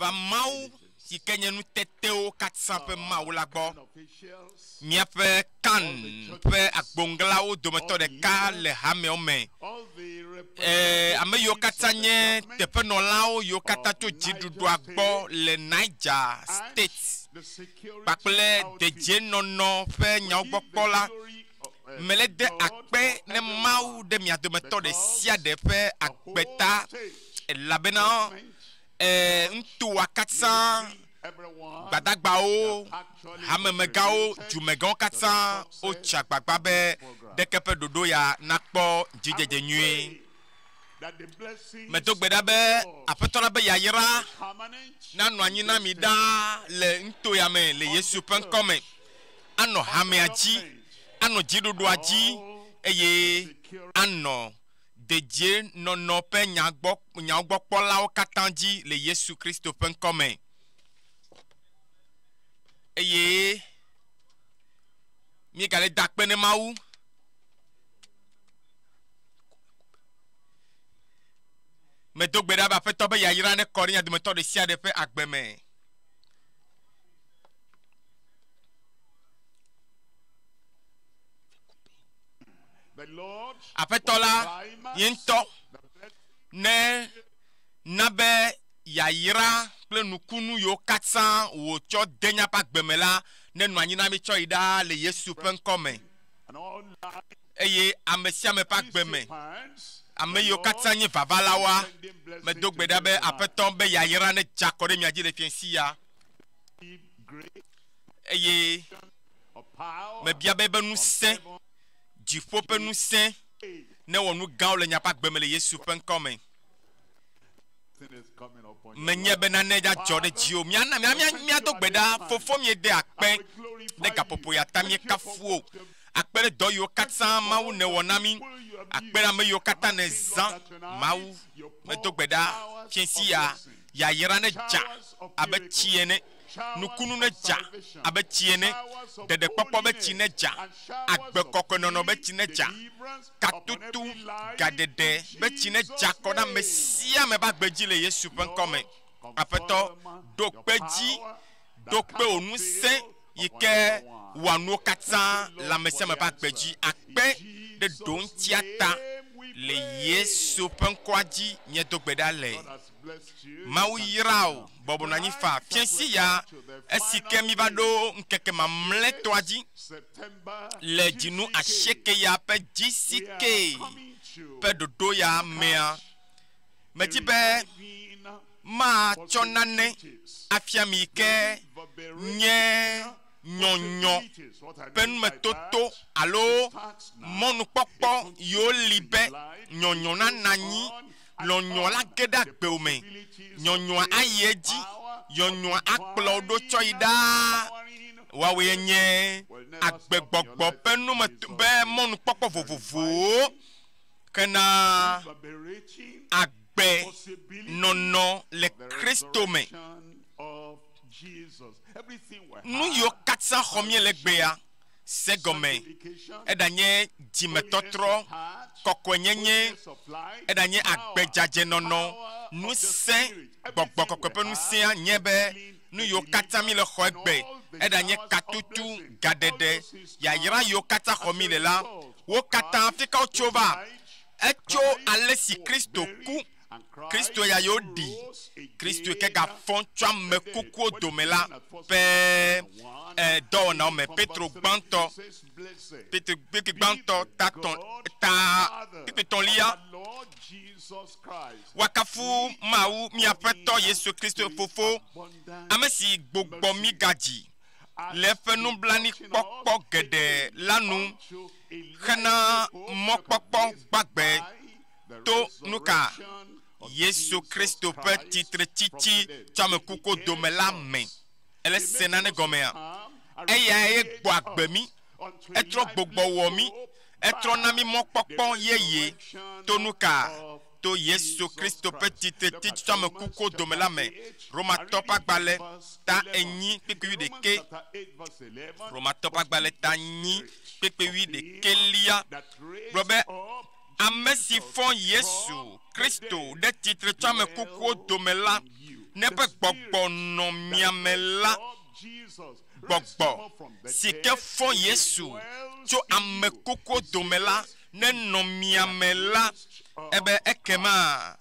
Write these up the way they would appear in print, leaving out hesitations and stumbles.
Va Mawu si ke nye nutetewo katã ƒe Mawu la gbɔ. Officials, Míaƒe kan ƒe agbonglawo dometɔ ɖeka le hamewo me. all the Eh, ame yiwo representatives katã of the nye government teƒenɔlawo yiwo katã tso dziɖuɖua gbɔ le Niger and State the security kpakple outfit. dedienɔnɔ ƒe nyawo We gbɔ give the kpɔla. glory of, Mele to de God akpe for ne Mawu everyone ɖe mia dometɔ ɖe because sia ɖe ƒe the agbe whole ta state, elabena government, ŋutoa katã military, everyone gbadagbawo, that actually hamemegãwo, contributed dumegãwo to the katã success wotsi agbagba of be this program. ɖeke ƒe ɖoɖo ya nakpɔ I dzidzedze will nyuie. pray that the blessings Medo gbe ɖa of be the Lord Aƒetɔ la be yayra be permanent nanɔ anyi in na this mi state, ɖaa le ŋuto ya me le on Yesu the ƒe ŋkɔ me. church, Anɔ on the hamea dzi, government, anɔ dziɖuɖua dzi all the eye security anɔ dedienɔnɔ ƒe nyagbɔ nyawo gbɔ kpɔlawo katã dzi le Yesu Kristo ƒe ŋkɔ me. Eye míegale da akpe ne Mawu. Medo gbe ɖa be Aƒetɔ be yayra nekɔ ɖe mia dometɔ ɖe sia ɖe ƒe agbe me. The Lord Aƒetɔ will la climax ye ŋutɔ the blessing ne na be yayra kple nukunu yiwo katã wòtsɔ de míaƒe agbe me la nenɔ anyi na mi tsɔ yi ɖaa le Yesu ƒe ŋkɔ me. and all life Eye ame sia ame ƒe agbe me, participants, ame the yiwo katã Lord nye vavalawoa, is sending blessing medo to gbe ɖa you be tonight. Aƒetɔ be yayra ne dze akɔ ɖe mia dzi le fiẽsi ya. Give grace Eye of power mebia be ebe from ŋusẽ, heaven dziƒo ƒe ŋusẽ newɔ nu gãwo le miaƒe agbe me le Yesu ƒe ŋkɔ me. Thing is coming upon your Menye life. be nane dzɔ ɖe dziwò. Miana mia mia miado gbe ɖa. Fofo miede akpe ɖe gaƒoƒo ya ta míekafu wò. Akpe ɖe dɔ yiwo katã Mawu newɔ na mí. Akpe ɖe ame yiwo katã nèzã. Mawu, medo gbe ɖa fiẽsi ya yayra ne dza abe tsi ene. Nukunu ne dza abe tsi ene. Ɖeɖekpɔkpɔ be tsi ne dza. Agbe kɔkɔenɔnɔ be tsi ne dza. Katutu gaɖeɖe be tsi ne dza kɔ ɖe ame sia ame ƒe agbe dzi le Yesu ƒe ŋkɔ me. Aƒetɔ, ɖo kpe dzi, ɖo kpe wò ŋusẽ yi ke wɔa nuwo katã le ame sia ame ƒe agbe dzi. Akpe ɖe ɖoŋutia ta le Yesu ƒe ŋkɔa dzi míedo gbe ɖa le. God has blessed you. Mawu yra wò bɔbɔ nɔ anyi fa. Fiẽsi ya esi ke míva ɖo ŋkeke mamlɛtɔa dzi September le dzinu asieke ya ƒe GCK ƒe ɖoɖo ya mea, medi be matsɔ nane afia mi yi ke nye nyɔnyɔ ƒe numetoto alo mɔnukpɔkpɔ yiwo li be nyɔnyɔ nana anyi nyɔnyɔ la ge ɖe agbewo me. Nyɔnyɔa ayi edzi, nyɔnyɔa akplɔ wo ɖo tsɔ yi ɖaa. Woawoe nye agbegbɔgbɔ ƒe numeto be mɔnukpɔkpɔ vovovowo kena agbe nɔnɔ le Kristo me. Nu yiwo katã xɔ míele egbea se gɔme eɖanye dzimetɔtrɔ, kɔkɔenyenye, eɖanye agbedzadzenɔnɔ, ŋusẽ, gbɔgbɔ kɔkɔe ƒe ŋusẽa nye be nu yiwo katã mi le xɔ egbe, eɖanye katutu, gaɖeɖe, yayra yiwo katã xɔ mi le la, wo katã fi ka wotso va? Etso ale si Kristo ku, Kristo ya yewo ɖi, Kristo yi ke gafɔ tso ame kukuwo dome la ƒe dɔwɔnawo me. Petro gbãtɔ, Petro kpekpe gbãtɔ ta tɔ̃ ta kpekpe tɔ̃lia. Woakafu Mawu míaƒe Yesu Kristo Fofo, ame si gbugbɔ mí gadzi le eƒe nublanuikpɔkpɔ geɖe la nu hena mɔkpɔkpɔ gbagbe to nuka Yesu Kristo ƒe tsitretsitsi tso ame kukuwo dome la me. Ele se nane gɔmea? Eyae gbɔ agbe mí, etrɔ gbugbɔ wɔ mí, etrɔ na mí mɔkpɔkpɔ yeye to nuka? To Yesu Kristo ƒe tsitretsitsi tso ame kukuwo dome la me. Romatɔ ƒe agbalẽ ta 8 kpukpui 11. Romatɔ ƒe agbalẽ ta 8 kpukpui 11 gblɔ be ame si fɔ Yesu Kristo ɖe tsitre tso ame kukuwo dome la Ne eƒe gbɔgbɔ nɔ mia me la, gbɔgbɔ si ke fɔ Yesu tso ame kukuwo dome la nenɔ mia me la, ebe ekema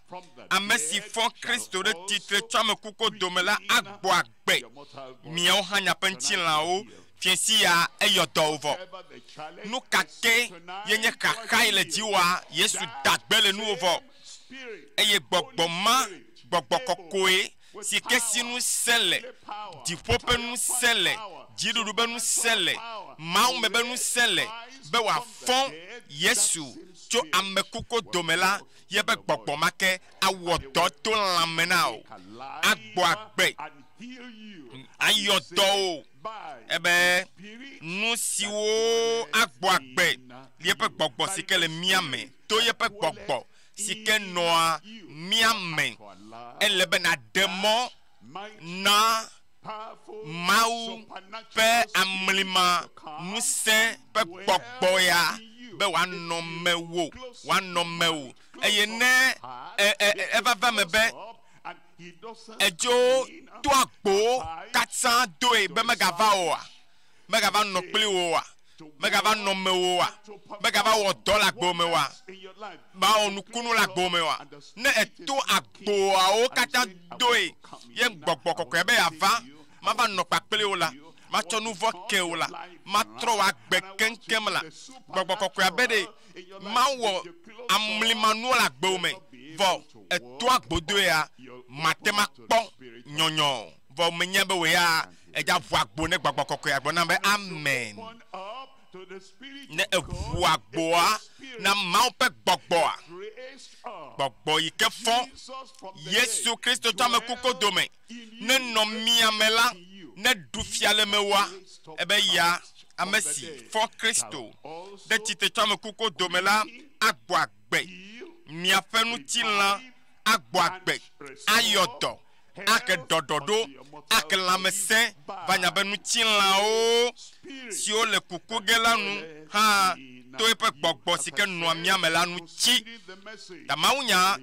ame si fɔ Kristo ɖe tsitre tso ame kukuwo dome la agbɔ agbe miawo hã miaƒe ŋutilãwo. Fiẽsi ya eyɔ dɔ wò vɔ. Nu ka ke ye nye xaxa yi le dziwòa, Yesu da gbe le nuwò vɔ. Eye gbɔgbɔ ma, gbɔgbɔ kɔkɔe si ke si ŋusẽ le, dziƒo ƒe ŋusẽ le, dziɖuɖu ƒe ŋusẽ le, Mawu me ƒe ŋusẽ le, be wòafɔ Yesu tso ame kukuwo dome la, yeƒe gbɔgbɔ ma ke awɔ dɔ to lãme na wò, agbɔ agbe, ayɔ dɔ wò. Ebe nu siwo agbɔ agbe yeƒe gbɔgbɔ si ke le mía me, to yeƒe gbɔgbɔ si ke nɔa mía me. Ele be nàɖe mɔ na Mawu ƒe amlima ŋusẽ ƒe gbɔgbɔ ya be wòanɔ mewò, wòanɔ mewò. Eye ne eva va eme be edzo to agbowo katã doe be megava oa, megava nɔ kpli wò oa, megava nɔ mewò oa, megava wɔ dɔ le agbo me oa, mawɔ nukunu le agbo me oa. Ne eto agboawo katã doe ye gbɔgbɔ kɔkɔe be yeava, mava nɔ kpakpli wò la, matsɔ nu vɔ̃ ke wò la, matrɔ wò agbe keŋkeŋ la. Gbɔgbɔ kɔkɔea be ɖe mawɔ amlimanuwo le agbo me, vɔ eto agbo doea, mate ŋu akpɔ nyɔnyɔ o. Vɔ menya be wò ya edza ʋu agbo ne gbɔgbɔ kɔkɔea gblɔ nam be amen. Ne eʋu agboa na Mawu ƒe gbɔgbɔa, gbɔgbɔ yi ke fɔ Yesu Kristo tso ame kukuwo dome, ne nɔ mia me la, ne ɖu fia le mewòa, ebe ya ame si fɔ Kristo ɖe tsitre tso ame kukuwo dome la agbɔ agbe miaƒe ŋutilã, agbɔ agbe, ayɔ dɔ, ake ɖɔɖɔɖo, ake lãmesẽ va nya be ŋutilãwo siwo le kuku ge la nu hã to eƒe gbɔgbɔ si ke nɔa mía me la ŋuti. Ta mawunya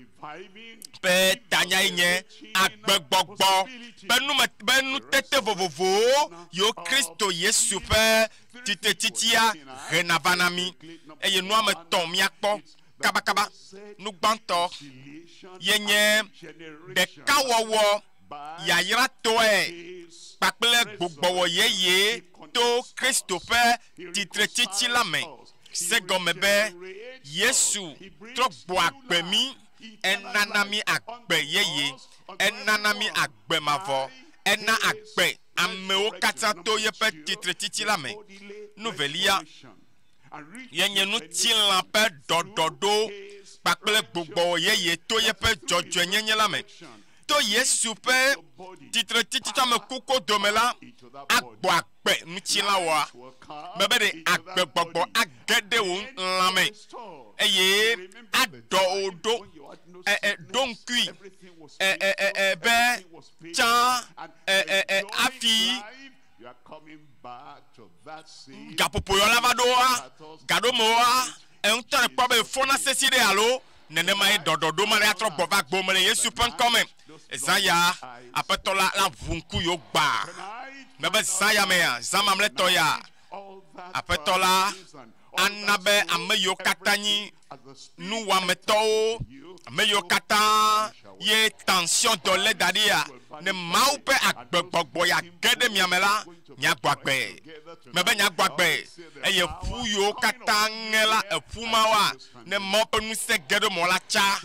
ƒe tanyae nye agbegbɔgbɔ ƒe nume ƒe nutete vovovowo yiwo Kristo Yesu ƒe tsitretsitsia hena va na mí. Eye nua me tɔ̃ míakpɔ kabakaba. Nu gbãtɔ ye nye ɖekawɔwɔ yayratɔe kpakple gbugbɔwɔ yeye to Kristo ƒe tsitretsitsi la me. Se gɔme be Yesu trɔ gbɔ agbe mí, enana mí agbe yeye, enana mí agbe mavɔ, ena agbe amewo katã to yeƒe tsitretsitsi la me. Nu velia ye nye ŋutilã ƒe ɖɔɖɔɖo kpakple gbugbɔwɔ yeye to yeƒe dzɔdzɔenyenye la me. To Yesu ƒe tsitretsitsi tso ame kukuwo dome la, agbɔ agbe ŋutilã wɔa. Mebe ɖe agbegbɔgbɔ age ɖe wò lãme eye aɖɔ wò ɖo. Ɖo ŋkui be tsã hafi gaƒoƒoyɔla va ɖoa, gaɖomewoa, eŋutɔ le kpɔ be fɔna sesi ɖe alo nenema ye ɖɔɖɔɖo ma ɖe atrɔ gbɔ va gbome le Yesu ƒe ŋkɔ me. Zã ya aƒetɔ la la ʋu ŋku yewo gbaa. Mebe zã ya mea, zã mamlɛtɔ ya, aƒetɔ la ana be ame yiwo katã nyi nuwɔametɔwo, ame yiwo katã ye tension dɔ lé da ɖia, ne Mawu ƒe agbegbɔgbɔ ya ge ɖe mia me la, miagbɔ agbe. Mebe miagbɔ agbe eye ƒu yiwo katã ŋe la, eƒu mawoa, ne Mawu ƒe ŋusẽ ge ɖe mɔ la tsa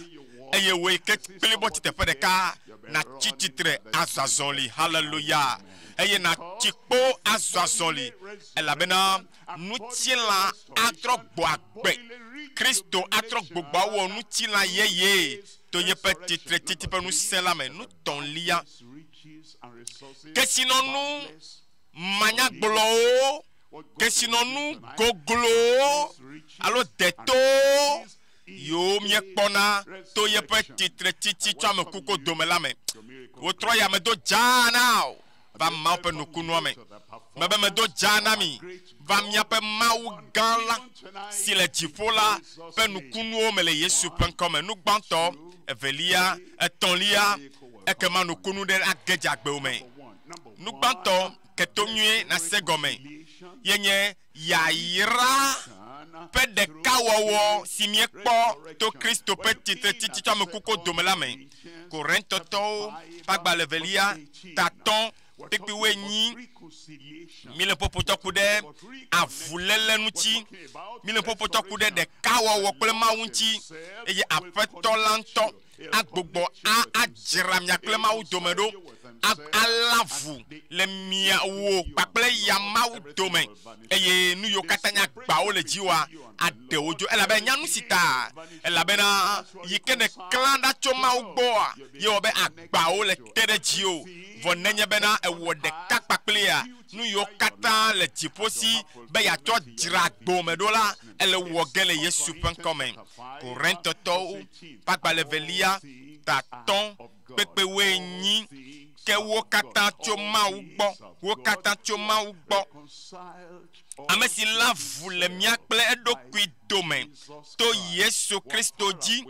eye wò yi ke kplibɔ tsi teƒe ɖeka, natsi tsitre azɔ azɔli. Haleluya! Eye natsi kpo azɔ azɔli elabena ŋutilã atrɔ gbɔ agbe. Kristo atrɔ gbugbɔ awɔ ŋutilã yeye to yeƒe tsitretsitsi ƒe ŋusẽ la me. Nu tɔ̃lia, kesinɔnu manyagblɔwo, kesinɔnu goglowo alo detowo yiwo míekpɔna to yeƒe tsitretsitsi tso ame kukuwo dome la me. Wotrɔ ya me do dzaa na wò va Mawu ƒe nukunua me. Mebe medo dzaa na mi va míaƒe Mawu gã la si le dziƒo la ƒe nukunuwo me le Yesu ƒe ŋkɔ me. Nu gbãtɔ, evelia, etɔ̃lia, Ekema nukunu ɖe age dze agbewo me. Nu gbãtɔ keto nyuie nase gɔme ye nye yayra ƒe ɖekawɔwɔ si míekpɔ to Kristo ƒe tsitretsitsi tso ame kukuwo dome la me. Korintotɔwo ƒe agbalẽ evelia tatɔ̃ kpekpe wuienyi míele ƒoƒotɔ ku ɖe avuléle ŋuti, míele ƒoƒotɔ ku ɖe ɖekawɔwɔ kple Mawu ŋuti eye Aƒetɔ la ŋutɔ agbugbɔ a adzra mia kple Mawu dome ɖo, alé avu le miawo kpakple ya Mawu dome eye nu yiwo katã nye agbawo le dziwòa aɖe wo dzo elabe enya nu si ta elabena yi ke nèklã ɖa tso Mawu gbɔa ye wɔ be agbawo le te ɖe dziwò vɔ nenye bena ewɔ ɖeka kpakplia nu yiwo katã le dziƒo si be yeatsɔ dzra agbewò me ɖo la ele wɔ ge le Yesu ƒe ŋkɔme. Korintotɔwo ƒe agbalẽ evelia tatɔ̃ kpekpe wuienyi ke wo katã tso Mawu gbɔ, wo katã tso Mawu gbɔ. Ame si lé avu le mía kple eɖokui dome to Yesu Kristo dzi.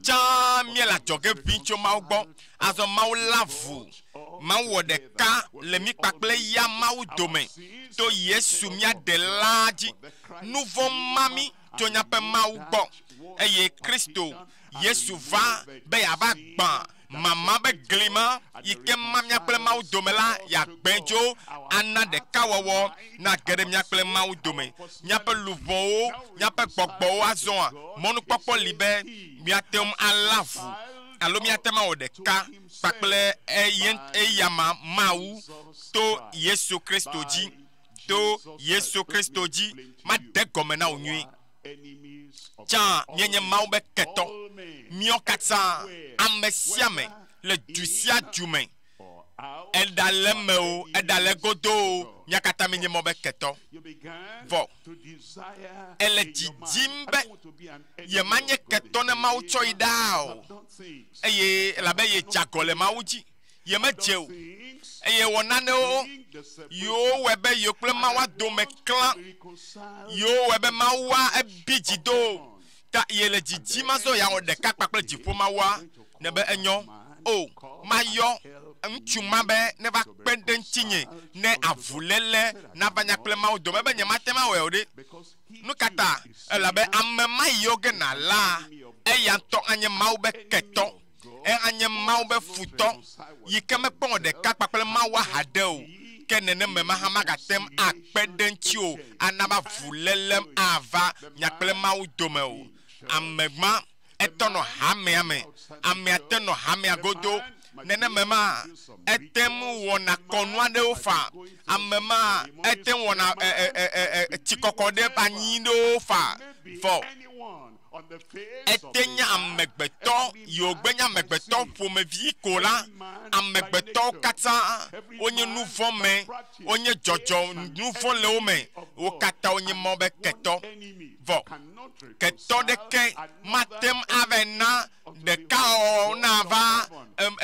Tsã míele adzɔge ʋĩi tso Mawu gbɔ. Azɔ Mawu lé avu. Mawu wɔ ɖeka le mí kpakple ya Mawu dome to Yesu mía Ɖela dzi. Nu vɔ̃ ma mí tso míaƒe Mawu gbɔ eye Kristo Yesu va be yeava gbã mama be gli ma yi ke ma mía kple Mawu dome la yeagbẽ dzo ana ɖekawɔwɔ nage ɖe mía kple Mawu dome. Míaƒe luʋɔwo, míaƒe gbɔgbɔwo azɔa mɔnukpɔkpɔ li be míate ŋu alé avu alo míate ŋu awɔ ɖeka kpakple eyama Mawu to Yesu Kristo dzi. To Yesu Kristo dzi made gɔme na wò nyuie. Tsã míenye Mawu be ketɔ. Míawo katã, ame sia ame le du sia du me, eɖale eme o, eɖale egodo o, mía katã míenye Mawu be ketɔ. Vɔ ele dzidzim be yemanye ketɔ ne Mawu tsɔ yi ɖaa o eye elabe yedze agɔ le Mawu dzi. Yemedze o eye wɔ nanewo yiwo wɔe be yewo kple Mawua dome klã, yiwo wɔe be Mawua ebi dzi do o. Ta yele dzidzim azɔ yeawɔ ɖeka kpakple dziƒo Mawua ne be enyo. O, mayɔ ŋutsu ma be neva kpe ɖe ŋutinye ne avuléle nava nya kple Mawu dome be nyemate ŋu awɔe o ɖe. Nu ka ta? Elabe ame ma yɔ ge nàlea, eya ŋutɔ anye Mawu be ketɔ. Anye Mawu be futɔ yi ke mekpɔ wɔ ɖeka kpakple Mawu haɖe o. Ke nenema ma hã magate ŋu akpe ɖe ŋutiwò ana be avuléle ava mia kple Mawu dome o. Ame ma etɔ nɔ hamea me. Amea te nɔ hamea godo. Nenema ma ete ŋu wɔna kɔnu aɖewo faa. Ame ma ete ŋu wɔna tsikɔkɔ ɖe anyi ɖewo faa. Vɔ ete nye amegbetɔ yi wògbe nye amegbetɔ ƒomevi ko la, amegbetɔwo katã wonye nu vɔ̃ me, wonye dzɔdzɔ nu vɔ̃ le wo me, wo katã wonye Mawu be ketɔ. Vɔ ketɔ ɖeke mate ŋu ava na ɖekawɔwɔ nava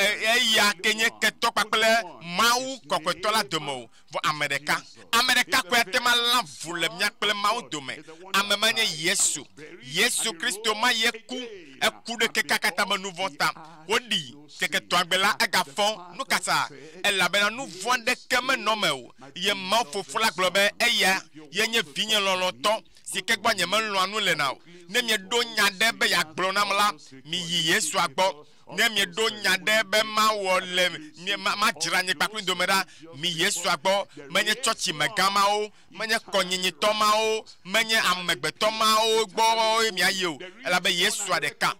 eya ke nye ketɔ kpakple Mawu kɔkɔetɔ la dome o. Vɔ ame ɖeka, ame ɖeka koe ate ŋu alé avu le mía kple Mawu dome. Ame ma nye Yesu. Yesu Kristo ma ye ku, eku ɖe kekea katã be nu vɔ̃ ta. Woɖii keke tɔagbe la egafɔ. Nu ka ta? Elabena nu vɔ̃ aɖeke menɔ eme o. Ye Mawu Fofo la gblɔ be eya ye nye vinye lɔlɔ̃tɔ si ke gbɔ nyemelɔ̃a nu lena o. Ne mieɖo nya ɖe be yeagblɔ nam la, miyi Yesua gbɔ. Ne mieɖo nya ɖe be mawɔ le mie madzra nye kpakple dome ɖa, mi Yesua gbɔ. Menye tsɔtsi megã mawo, menye kɔnyinyitɔ mawo, menye amegbetɔ mawo gbɔ miayi o. Elabe Yesua ɖeka.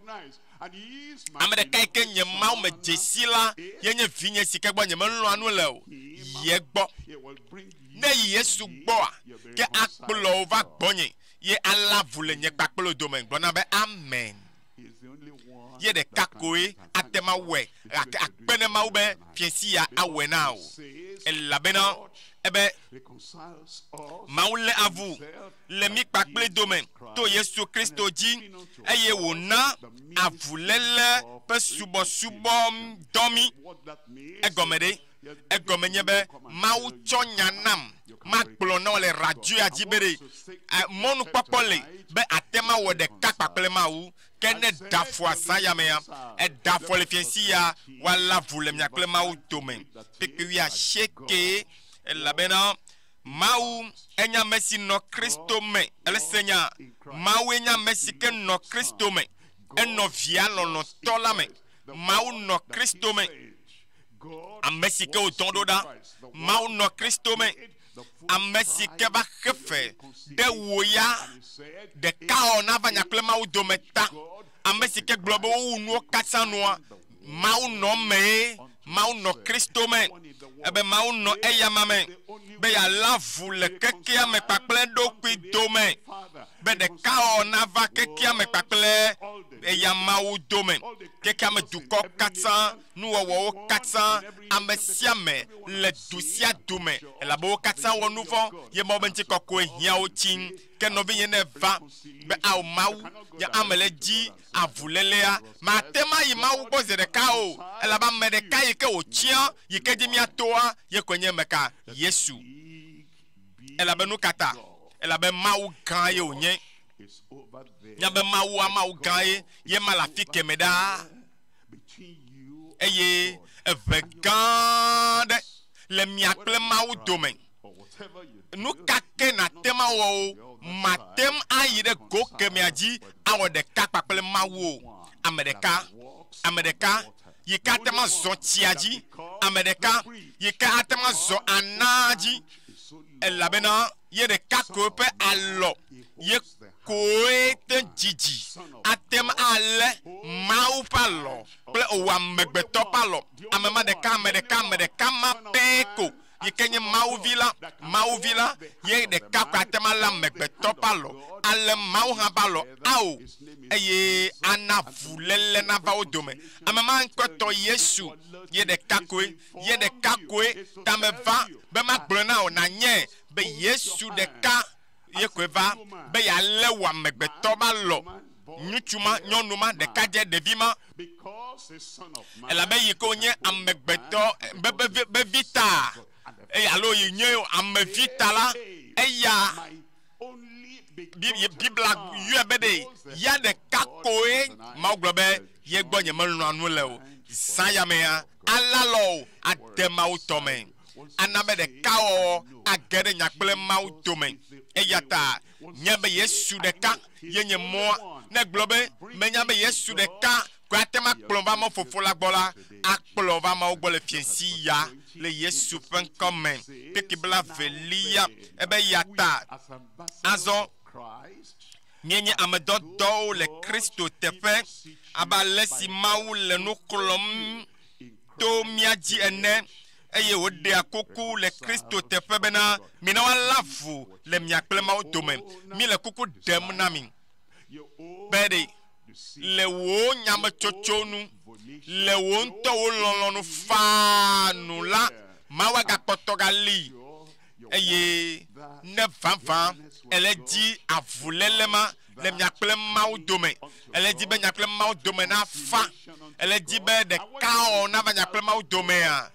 Ame ɖeka yi ke nye Mawu me dzesi la, ye nye vinye si ke gbɔ nyemelɔ̃a nu le o. Yi egbɔ. Ne yi Yesu gbɔa, ke akplɔ wò va gbɔnye ye alé avu le nye kpakple wò dome. Gblɔ na be amen. Ye ɖeka koe ate ŋu awɔe gake akpe ne Mawu be fiẽsi ya awɔe na wò. Elabena ebe Mawu lé avu le mí kpakple dome to Yesu Kristo dzi eye wòna avuléle ƒe subɔsubɔ dɔ mí. Egɔme ɖe? Egɔme nye be Mawu tsɔ nya nam. Magblɔ na wò le radio ya dzi be ɖe mɔnukpɔkpɔ le be ate ma wɔ ɖeka kpakple Mawu. Ke ne ɖe afɔ azã ya mea, eɖe afɔ le fiẽsi ya, woalé avu le mia kple Mawu dome. Kpekpe wuiasieke, elabena Mawu enye ame si nɔ Kristo me. Ele se nya, Mawu enye ame si ke nɔ Kristo me. Enɔ Via lɔlɔ̃tɔ la me. Mawu nɔ Kristo me. Ame si ke wòdɔ ɖo ɖa. Mawu nɔ Kristo me. Ame si ke va xe fe ɖe wò ya ɖeka ɔ nava nya kple Mawu dome ta. Ame si ke gblɔ be wowu nuwo katã nua, Mawu nɔ eme. Mawu nɔ Kristo me. Ebe Mawu nɔ eyama me be yealé avu le kekea me kpakple eɖokui dome be ɖeka ɔ nava kekea me kpakple eya Mawu dome. Kekea me dukɔ katã, nuwɔwɔwo katã, ame sia ame le du sia du me, elabe wo katã wɔ nu vɔ̃, ye Mawu be ŋutikɔkɔe hiã wo tsi. Ke nɔvinye ne va be ao Mawu, nye ame le dzi avulélea, mate ŋu ayi Mawu gbɔ zi ɖeka o, elabe ame ɖeka yi ke wòtsiã, yi ke dzi míatoa, ye koe nye meka? Yesu. Elabe nu ka ta? Elabe Mawu gã ye wònye. Nya be Mawua Mawu gã ye, ye ma le afi kemɛ ɖaa. Eye eve gã aɖe le mia kple Mawu dome. Nu ka ke nàte ŋu awɔ o, màte ŋu ayi ɖe go kemɛa dzi awɔ ɖeka kpakple Mawu o. Ame ɖeka, ame ɖeka yi ke ate ŋu azɔ tsia dzi, ame ɖeka yi ke ate ŋu azɔ anaa dzi, elabena ye ɖeka koe ƒe alɔ ye koe te dzidzi ate ŋu alé Mawu ƒe alɔ kple wò amegbetɔ ƒe alɔ. Ame ma ɖeka, ame ɖeka, ame ɖeka ma pɛ ko yi ke nye Mawu Vi la, Mawu Vi la, ye ɖeka koe ate ŋu alé amegbetɔ ƒe alɔ, alé Mawu hã ƒe alɔ. Ao, eye ana vuléle nava wo dome. Ame ma ŋkɔe tɔ Yesu, ye ɖeka koe, ye ɖeka koe tame va be magblɔe na wò nànyae be Yesu ɖeka ye koe va be yealé wò amegbetɔ ƒe alɔ, ŋutsu ma, nyɔnu ma, ɖekadze, ɖevi ma, elabe yi ke wònye amegbetɔ be, be, be vi ta, eye alo yi nye amevi ta la, eya Biblia yɔe be ɖe ya ɖeka koe Mawu gblɔ be ye gbɔ nyemelɔ̃a nu le o. Zã ya mea, alé alɔ wò ade Mawu tɔ me. Ana be ɖekawɔwɔ age ɖe nya kple Mawu dome. Eya ta nye be Yesu ɖeka ye nye mɔa. Ne egblɔ be, Menya be Yesu ɖeka koe ate ŋu akplɔm va Mawu Fofo la gbɔ la, akplɔ va Mawu gbɔ le fiẽsi ya le Yesu ƒe ŋkɔ me. Kpekpe blaevelia, ebe eya ta azɔ míenye ame dɔdɔwo le Kristo teƒe, abe ale si Mawu le nu xlɔ̃m to mía dzi ene, eye wòɖea kuku le Kristo teƒe bena, mina woalé avu le mia kple Mawu dome. Míele kuku ɖem na mi be ɖe le wò nyametsotso nu, le wò ŋutɔ wò lɔlɔ̃nu faa nu la, Mawu agakpɔtɔ gali, eye ne vavã èle edzi avuléle ma le mia kple Mawu dome, èle edzi be mia kple Mawu dome nafa, èle edzi be ɖekawɔwɔ nava mia kple Mawu domea,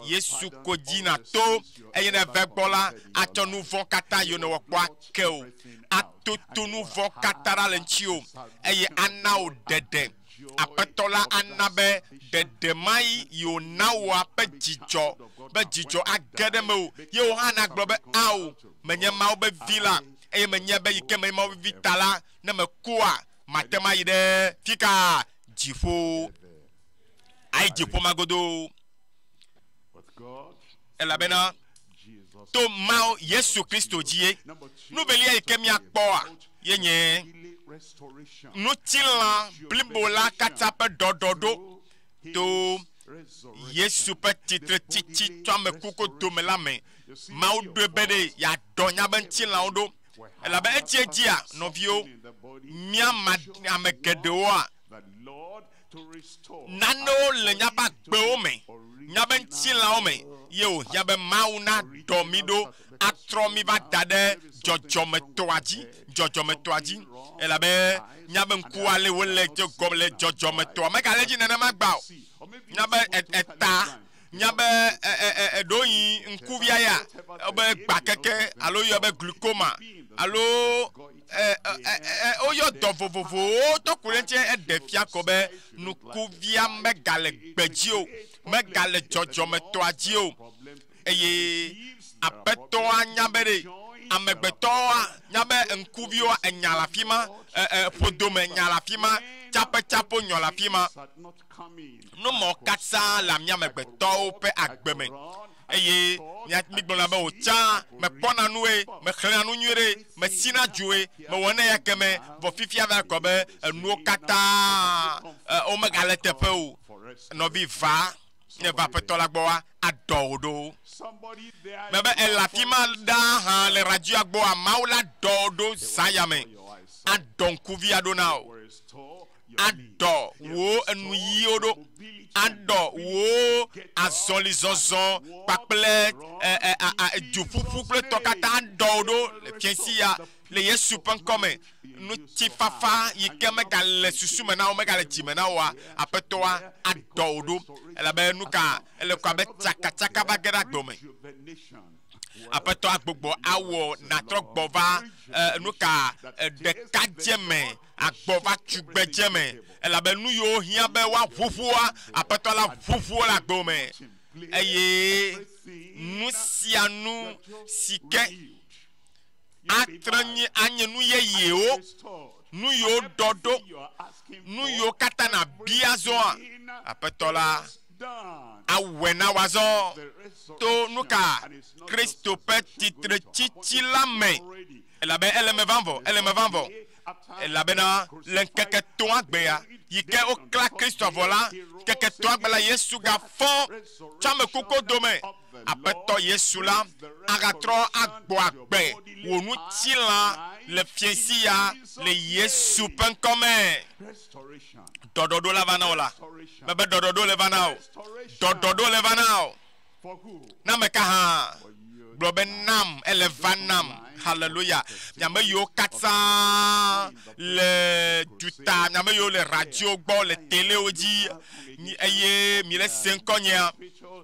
Yesu ko dzi nàto, eye ne eve gbɔ la, atsɔ nu vɔ̃ katã yi nèwɔ kpɔ ake wò, atoto nu vɔ̃ katã ɖa le ŋutiwò, eye ana wò ɖeɖe. Aƒetɔ la ana be ɖeɖe ma yi wòna wòa ƒe dzidzɔ, be dzidzɔ age ɖe mewò, ye wò hã nàgblɔ be, Ao, menye Mawu ƒe vi la, eye menye be yi ke menye Mawu ƒe vi ta la, ne mekua, mate ŋu ayi ɖe fika? Dziƒo. Ayi dziƒo magodoo. Elabena to Mawu Yesu Kristo dzie. Nu velia yi ke míakpɔa ye nye ŋutilã blibo la katã ƒe ɖɔɖɔɖo to Yesu ƒe tsitretsitsi tso ame kuku dome la me. Mawu ɖoe be ɖe yeaɖɔ míaƒe ŋutilãwo ɖo. Elabe edziedzia, nɔviwo, mía ame geɖewoa, Nanewo le míaƒe agbewo me, míaƒe ŋutilãwo me ye wòhiã be Mawu naɖɔ mí ɖo atrɔ mí va da ɖe dzɔdzɔmetɔa dzi, dzɔdzɔmetɔa dzi. Elabe míaƒe ŋku ale wole dze gɔme le dzɔdzɔmetɔa megale edzi nenema gbã o. Míaƒe eta, Nya be ɖewohĩ ŋkuvia ya be gba keke alo yɔ be glaucoma alo woyɔ dɔ vovovowo tɔ ku ɖe ŋuti eɖe fia ko be ŋkuvia megale gbe dzi o, megale dzɔdzɔmetɔa dzi o. Eye aƒetɔa nya be ɖe amegbetɔa nya be ŋkuviwoa enya le afi ma, ƒodome nya le afi ma, tsaƒetsaƒo nyɔ le afi ma. Nu mawo katã le mía amegbetɔwo ƒe agbe me. Eye mígblɔna be wòtsã mekpɔna nue, mexlẽna nu nyuie ɖe, mesina dzoe, mewɔnɛ ya ke me, vɔ fifia va kɔ be enuwo katã womegale teƒe o. Nɔvi va, ne va aƒetɔ la gbɔa, aɖɔ wò ɖo. Mebe ele afi ma ɖaa hã le radioa gbɔa, Mawu la ɖɔ wò ɖo zã ya me. Aɖɔ ŋkuvia ɖo na wò. Aɖɔ wò enuyiwo ɖo. Aɖɔ wò azɔlizɔzɔ kpakple dzoƒuƒu kple tɔ katã aɖɔ wò ɖo le fiasi ya le Yesu ƒe ŋkɔme. Ŋutifafa yi ke megale susu me na wò, megale dzime na wòa, aƒetɔa aɖɔ wò ɖo. Elabe nu ka ele ko abe tsakatsaka va ge ɖe agbe me. Aƒetɔ agbogbo awɔ natrɔ gbɔ va nu ka ɖekadze me, agbɔ va tugbedze me. Elabe nu yiwo hiã be woaʋuʋua, aƒetɔ la ʋuʋu le agbe me. Eye nu sia nu si ke atre nye anye nu yeyewo, nu yiwo ɖɔ ɖo, nu yiwo katã na bia zɔa, aƒetɔ la awɔe na wòazɔ to nu ka Kristo ƒe tsitretsitsi la me. Elabe ele me vam vɔ, ele me vam vɔ. Elabena le ŋkeke etɔ̃a gbea yi ke woklã Kristo vɔ la, ŋkeke etɔ̃a gbe la Yesu gafɔ tso ame kukuwo dome. Aƒetɔ Yesu la agatrɔ agbɔ agbe wò ŋutilã le fiẽsi ya le Yesu ƒe ŋkɔme. Ɖɔɖɔɖo la va na wò la. Mebe ɖɔɖɔɖo le va na wò. Ɖɔɖɔɖo le va na wò. Na ame ka hã gblɔ be nam ele va nam. Hallelujah. Miame yiwo katã le duta, miame yiwo le radio gbɔ, le telewo dzi, eye mi le se ŋkɔ nyea,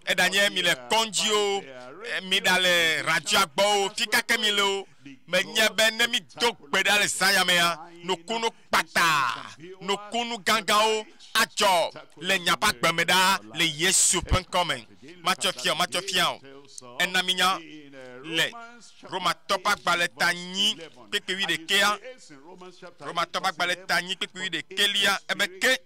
eɖanye mi le kɔndzi o, mi ɖa le radioa gbɔ o, fi ka ke mi le o, menye be ne mi do gbe ɖa le zã ya mea, nukunu kpata, nukunu gãgãwo adzɔ le miaƒe agbe me ɖa le Yesu ƒe ŋkɔ me. Matsɔ fia o, matsɔ fia o. Ena mi nya le Romatɔ ƒe agbalẽ ta nyi kpekpe wuiɖekɛa, Romatɔ ƒe agbalẽ ta nyi kpekpe wuiɖekɛlia, ebe ke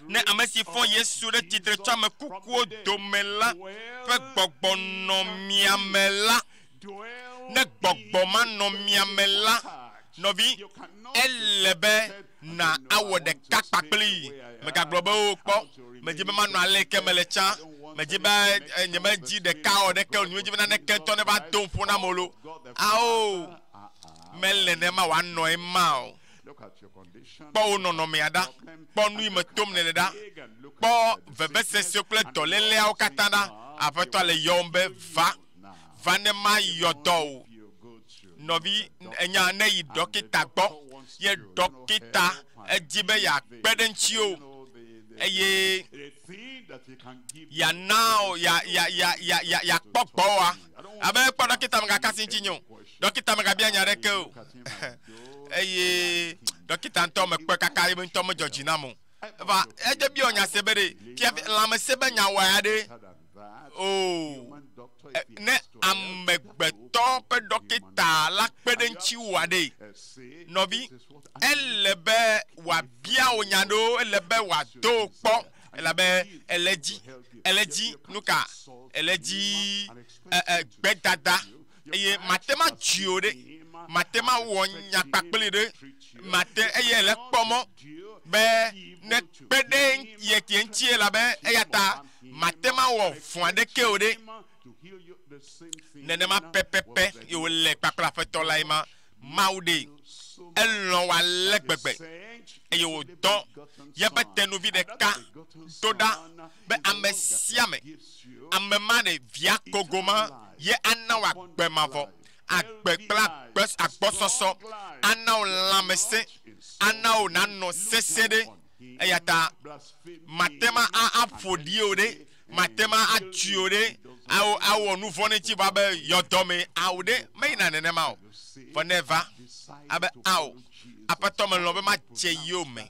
ne ame si fɔ Yesu ɖe tsitre tso ame kukuwo dome la ƒe gbɔgbɔ nɔ mia me la, ne gbɔgbɔ ma nɔ mia me la, nɔvi, ele be na awɔ ɖeka kpakpli. Megagblɔ be o kpɔ, medzi be manɔ ale ke mele tsã, medzi be nyemedzi ɖeka wɔ ɖeke o, nyemedzi be naneke ŋutɔ ne va do ƒo nam o lo. Ao, mele nema wòanɔ ema o. Kpɔ wò nɔnɔmea ɖa, kpɔ nu yi me tom nèle ɖa, kpɔ vevesese kple dɔléleawo katã ɖa. Aƒetɔ le yɔwòm be va, va ne mayɔ dɔ o. Nɔvi, enya ne yi dɔkita gbɔ, ye dɔkita edzi be yeakpe ɖe ŋuti o, eye yana o, ya ya ya ya ya yakpɔ gbɔwoa. Abe kpɔ dɔkita megaka si ŋuti nye o. Dɔkita megabia nya aɖeke o. Eye dɔkita ŋutɔ mekpɔe kaka ebe ŋutɔ medzɔ dzi nam o. Eva edze biɔ nya se be ɖe fia lãmesẽ be nya wɔ ya ɖe o. Ne amegbetɔ ƒe dɔkita la kpe ɖe ŋutiwòa ɖe, nɔvi, ele be wòabia wò nya ɖewo, ele be wòado wò kpɔ, elabe ele dzi, ele dzi nu ka, ele dzi gbedada eye mate ma dzi o ɖe, mate ma wɔ nya kpakpli ɖe, mate eye ele kpɔ mɔ be ne kpe ɖe ye tie ŋuti elabe eya ta mate ma wɔ vɔ̃ aɖeke o ɖe. Nenema pɛpɛpɛ ye wòle kpakple aƒetɔ la ye ma. Mawu ɖe elɔ̃ wòale gbegbe eye wòdɔ yeƒe tenuvi ɖeka do ɖa be ame sia ame, ame ma ɖe via kogo ma ye ana wò agbe mavɔ, agbe kple agbe agbɔsɔsɔ, ana wò lãmesẽ, ana wò nanɔ sesẽ ɖe. Eya ta mate ma aƒo ɖi o ɖe. Mate ma atui o ɖe awo awɔ nu vɔ ne ŋuti vɔ abe yɔdɔme ao ɖe meyina nenema o. Vɔ ne eva abe ao aƒetɔ melɔ̃ be madze yome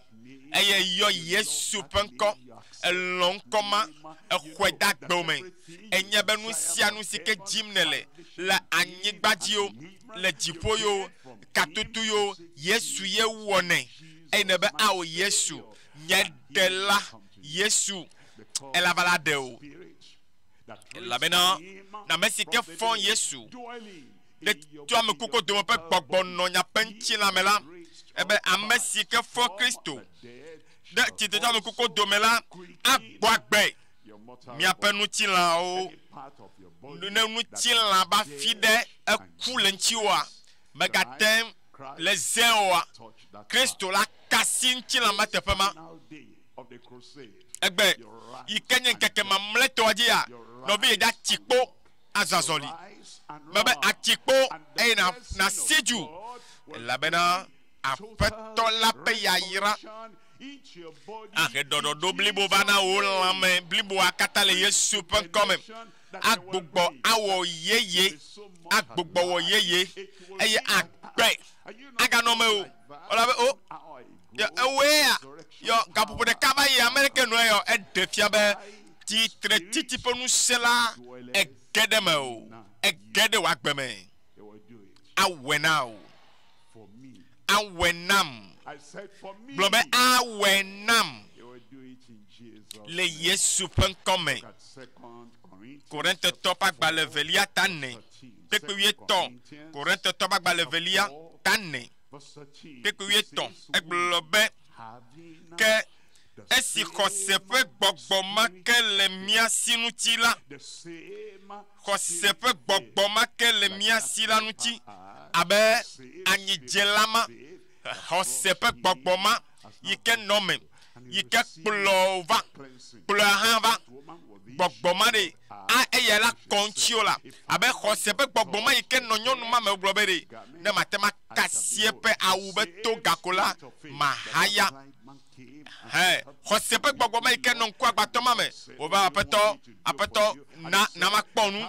eye yɔ Yesu ƒe ŋkɔ elɔ̃ ŋkɔ ma exɔe de agbewo me. Enye be nu sia nu si ke dzim nèle le anyigba dzi o le dziƒo yo katutu yo Yesu ye wɔnɛ eye nebe ao Yesu nye ɖela Yesu elava la ɖe o. Elabena na ame si ke fɔ Yesu ɖe tso ame kuku dome ƒe gbɔgbɔ nɔ nyaƒe ŋutilã me la, ebe ame si ke fɔ Kristo ɖe tsitre tso ame kuku dome la agbɔ agbe miaƒe ŋutilãwo. Ne ŋutilã ba fi ɖe eku le ŋutiwoa, megate le ze oa, Kristo la kasi ŋutilã ma teƒe ma. Egbe yi ke nye ŋkeke mamlɛtɔa dzia, nɔvi yi dza tsi kpo azɔ azɔli. Mebe atsi kpo eye na nasi du elabena aƒetɔ la ƒe yayra ahe ɖɔɖɔɖo blibo va na wò lãme bliboa katã le Yesu ƒe ŋkɔme. Agbugbɔ awɔ yeye, agbugbɔ wɔ yeye eye agbe aganɔ me o. Elabe o yɔ ewoe ya yɔ gaƒoƒo ɖeka va yi ame ɖeke nɔe yɔ eɖe fia be tsitre tsitsi ƒe ŋusẽ la ege ɖe me o ege ɖe wò agbe me. Awɔe na o awɔe nam gblɔ be awɔe nam le Yesu ƒe ŋkɔ me. Korintotɔ ƒe agbalẽ evelia ta ene kpekpe wuietɔ̃. Korintotɔ ƒe agbalẽ evelia ta ene kpekpe wuietɔ̃. Egblɔ be ke esi xɔse ƒe gbɔgbɔ ma ke le mía si ŋuti la, xɔse ƒe gbɔgbɔ ma ke le mía si la ŋuti abe anyidzela ma, xɔse ƒe gbɔgbɔ ma yi ke nɔ me, yi ke kplɔ va, kplɔa hã va, gbɔgbɔ ma ɖe a eya la kɔ ŋutiwo la abe xɔse ƒe gbɔgbɔ ma yi ke nɔ nyɔnu ma me wogblɔ be ɖe ne mate ma kasi eƒe awu be to gako la mahaya. He xɔse ƒe gbɔgbɔ ma yi ke nɔ ŋku agbatɔ ma me wova aƒetɔ aƒetɔ na na makpɔ nu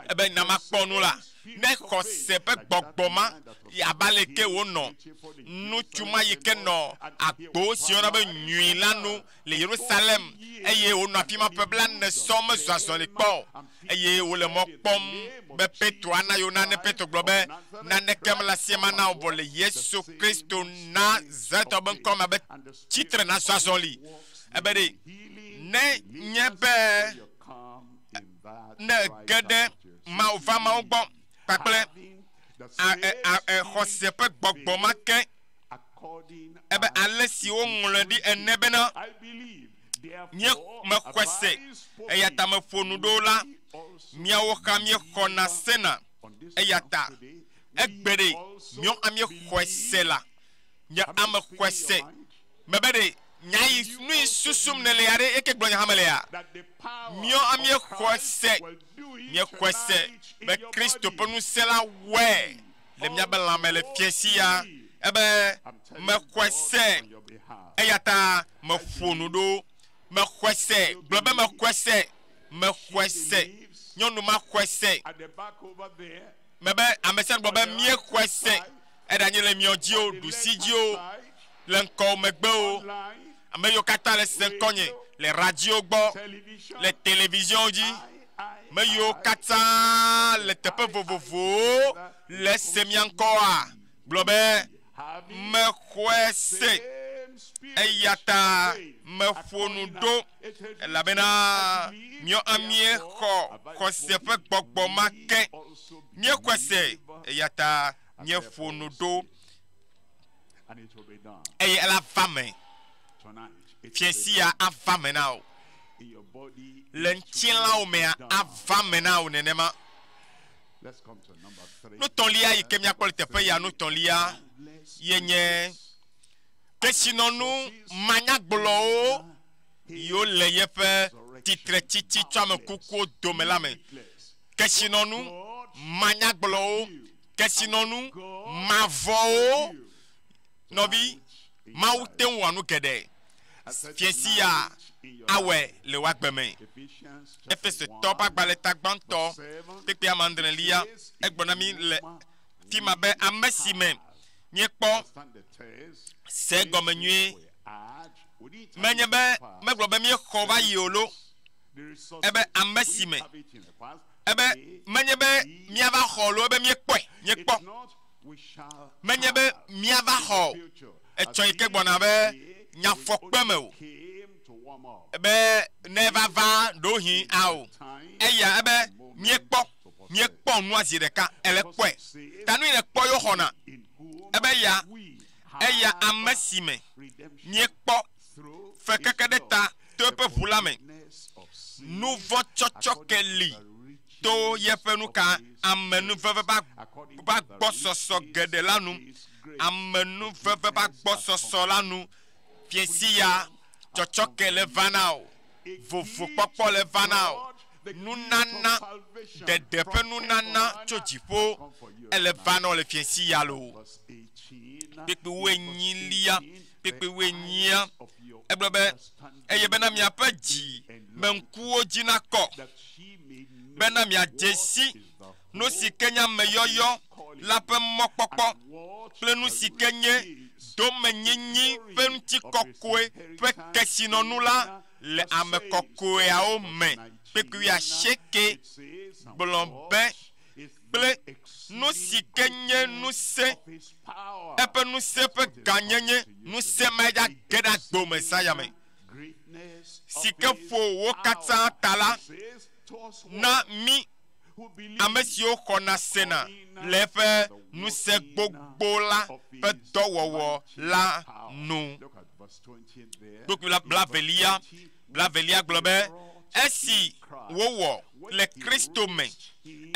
ebe na makpɔ nu la ne xɔse ƒe gbɔgbɔ ma abe aleke wonɔ ŋutsu ma yi ke nɔ agbo si woyɔna be nyui la nu le Yerusalem eye wonɔ afi ma ƒe blaene sɔŋ mezɔ azɔli kpɔ o eye wole mɔ kpɔm be Petro ana yewo nane. Petro gblɔ be naneke mele asie mana o vɔ le Yesu Kristo Nazaretɔ be ŋkɔ me abe tsitre nazɔ azɔli. Ebe ɖe ne nye be ne ege ɖe Mawu va Mawu gbɔ kpakple xɔse ƒe gbɔgbɔ ma ke ebe ale si woŋlɔe ɖi ene bena nye mexɔe se eya ta meƒo nu ɖo la, míawo xa míexɔna sena. Eya ta egbe ɖe míawo hã míexɔe se la, nye ame xɔe se. Mebe ɖe nya yi nu yi susum nèle ya ɖe eke gblɔ nya hã mele ya. Míawo hã míexɔe se, míexɔe se be Kristo ƒe ŋusẽ la wɔe le míaƒe lãme le fiẽ sia ebe mexɔe se eya ta meƒo nu ɖo. Mexɔe se gblɔ be mexɔe se, mexɔe se. Nyɔnu ma xɔe se. Mebe ame sia gblɔ be míexɔe se. Eɖanye le miɔ dzi o, ɖusi dzi o, le ŋkɔ o, megbe o. Ame yiwo katã le se ŋkɔnye le radio gbɔ, le television dzi, ame yiwo katã le teƒe vovovowo le se mía ŋkɔa, gblɔ be mexɔe se eya ta meƒo nu ɖo elabena míɔ míexɔ xɔse ƒe gbɔgbɔ ma ke. Míexɔe se eya ta míeƒo nu ɖo eye ela va me. Fiẽ sia ava me na wò. Le ŋutilãwo mea ava me na wò nenema. Nutɔ̃lia yi ke míakpɔ le teƒe ya nutɔ̃lia ye nye kesinɔnu manyagblɔwo yiwo le yeƒe titretsitsi tso ame kukuwo dome la me. Kesinɔnu manyagblɔwo, kesinɔnu mavɔwo. Nɔvi, Mawu te ŋu wɔ nu geɖe. Fiesi ya awɔe le wò agbe me. Efesotɔ ƒe agbalẽ ta gbãtɔ kpekpe ame adrelia egblɔ na mí le fi ma be ame si me míekpɔ se gɔme nyuie menye be megblɔ be míexɔ va yi o lo ebe ame si me ebe menye be míava xɔ lo ebe míekpɔe míekpɔ menye be míava xɔ etsɔ yi ke gbɔna be nyafɔkpe me o be ne va va ɖewohĩ ao eya ebe míekpɔ míekpɔ nua zi ɖeka ele kpɔe ta nu yi le kpɔ yewo xɔna ebe ya eya ame si me míekpɔ fekeke ɖe ta to eƒe ʋu la me nu vɔ̃ tsɔtsɔ ke li to yeƒe nu ka amenuveve ƒe agbɔsɔsɔ geɖe la nu amenuveve ƒe agbɔsɔsɔ la nu fiesi ya tsɔtsɔ ke le va na o vovokpɔkpɔ le va na o nunana ɖeɖe ƒe nunana tso dziƒo ele va na o le fiesi ya lo kpekpe wuenyilia kpekpe wuenyia egblɔ be eye bena miaƒe dzi me ŋkuwo dzi nakɔ bena miadze si nu si ke nye ameyɔyɔ la ƒe mɔkpɔkpɔ kple nu si ke nye domenyinyi ƒe ŋutikɔkɔe ƒe kesinɔnu la le ame kɔkɔeawo me kpekpe wuiasieke gblɔ be kple nu si ke nye ŋusẽ eƒe ŋusẽ ƒe gãnyenye ŋusẽ ma dza ge ɖe agbo me zã me si ke ƒo wo katã ta la na mí ame siwo xɔna sena le eƒe ŋusẽ gbogbo la ƒe dɔwɔwɔ la nu. Kpukpui blavelia blavelia gblɔ be esi wowɔ le Kristo me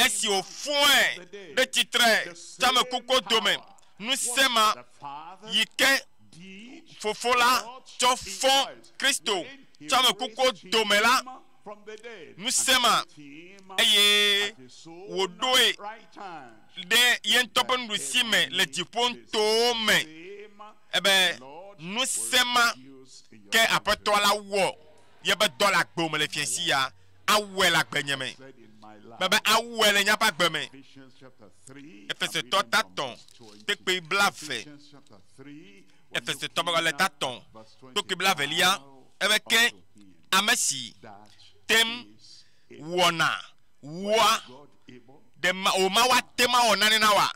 esi wòfɔe ɖe tsitre tso ame kukuwo dome ŋusẽ ma yi ke fofo la tsɔ fɔ Kristo tso ame kukuwo dome la ŋusẽ ma eye wòɖoe ɖe ye ŋutɔ ƒe nuɖusi me le dziƒoŋtowo me ebe ŋusẽ ma ke aƒetɔ la wɔ yebe dɔ le agbe me le fiasi ya awɔe le agbenye me mebe awɔe le míaƒe agbe me Efesotɔ ta tɔ̃ kpekpe blaeve Efesotɔ ƒe le ta tɔ̃ kpekpe blavelia ebe ke ame si tem wɔna wua ɖe ma o ma wa te ma wɔ nane na wa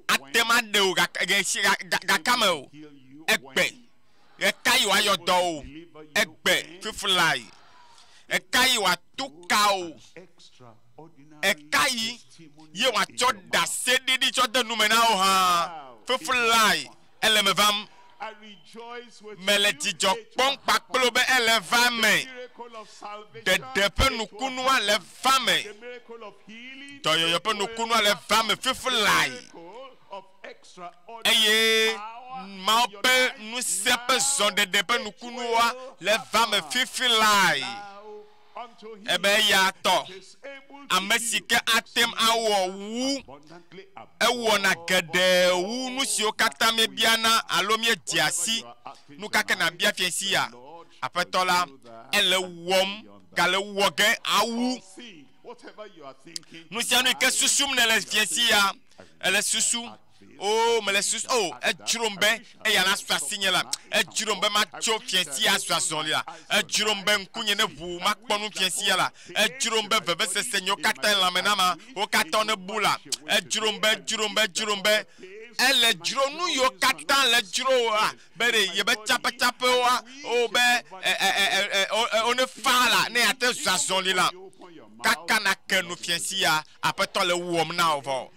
ate ma ɖe o gaka me o egbe ɣeka yi wòayɔ dɔ o egbe fiflae eka yi wòatu ka o eka yi ye wòatsɔ ɖaseɖiɖi tsɔ de nume na wo hã fiflae ele me vam mele dzidzɔ kpɔm kpakple be ele va me ɖeɖe ƒe nukunua le va me dɔyɔyɔ ƒe nukunua le va me fiflae eye Mawu ƒe ŋusẽ ƒe zɔɖeɖe ƒe nukunua le va me fifilae ebe eya tɔ ame si ke ate ŋu awɔ wu ewɔna geɖe wu nu siwo katã míebiana alo míedzea si nu ka ke nàbia fiasi ya aƒetɔ la ele wɔm gale wɔ ge awu nu sia nu yi ke susum nèle fiasi ya ele susu o mele susu o edzrom be eya la su asinye la edzrom be matso fiasi azu azɔli la edzrom be ŋkunye ne ʋu makpɔ nu fiasi ya la edzrom be vevesese nyewo katã lãme na ma wo katã ne bu la edzrom be edzrom be edzrom be ele dzro nu yiwo katã le dzro wa be ɖe yebe tsapetsapewoa o be ɛ ɛ ɛ ɛ wo ne fa la ne yate zu azɔli la kaka na ke nu fiasi ya aƒetɔ le wɔm na wo vɔ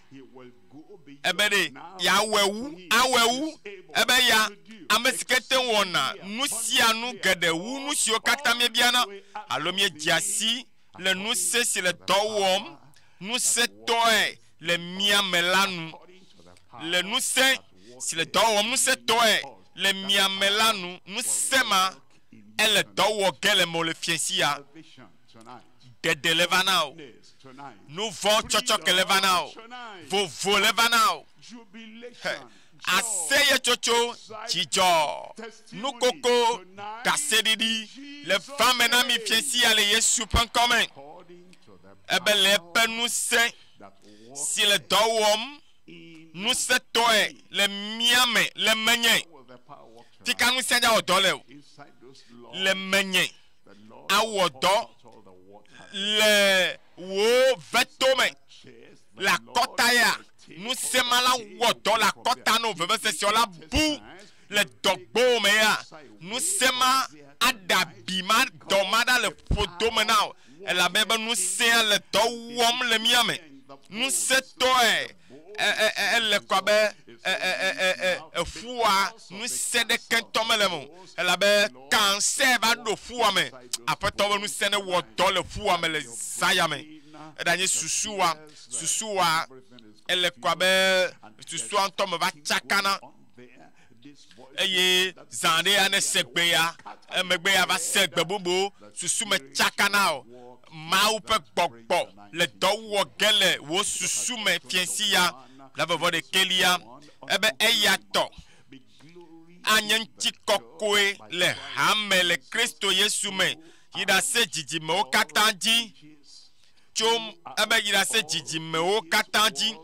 ebe ɖe yeawɔe wu awɔe wu ebe ya ame si ke te wɔna nu sia nu geɖe wu nu siwo katã míebiana alo míedzea si le ŋusẽ si le dɔ wɔm ŋusẽtɔe le mía me la nu le ŋusẽ si le dɔ wɔm ŋusẽtɔe le mía me la nu ŋusẽ ma ele dɔ wɔ ge le me le fiasi ya ɖeɖe le va na o nu vɔ̃ tsɔtsɔ ke le va na o vovo le va na o. Aseyetsotso, dzidzɔ, nukoko, ɖaseɖiɖi le vame na mi fiasia le Yesu ƒe ŋkɔme. Ebe le eƒe ŋusẽ si le dɔ wɔm ŋusẽtɔe le mía me le menye. Fika ŋusẽ dza wɔ dɔ le o? Le menye. Awɔ dɔ le wò vetome le akɔta ya. Ŋusẽ ma la wɔ dɔ le akɔta no vevesese la bu le dɔgbo me ya. Ŋusẽ ma aɖe abi ma dɔ ma ɖa le ƒodome na wo elabe be ŋusẽa le dɔ wɔm le mía me. Ŋusẽtɔe ele kɔ abe eƒua ŋusẽ ɖeke ŋutɔ mele eme o elabe kansɛ va ɖo ƒua me. Aƒetɔ be ŋusẽ ne wɔ dɔ le ƒua me le zã ya me. Eɖanye susua susua ele kɔ abe susua ŋutɔ me va tsakana eye zã ɖe ya ne se gbe ya emegbe ya va se gbe bubu susu me tsakana o. Mawu ƒe gbɔgbɔ le dɔ wɔ ge le wò susu me fiẽsi ya le vɔvɔ ɖekelia ebe eya tɔ anye ŋutikɔkɔe le hame le Kristo Yesu me yi ɖase dzidzimewo katã dzi tso ebe yi ɖase dzidzimewo katã dzi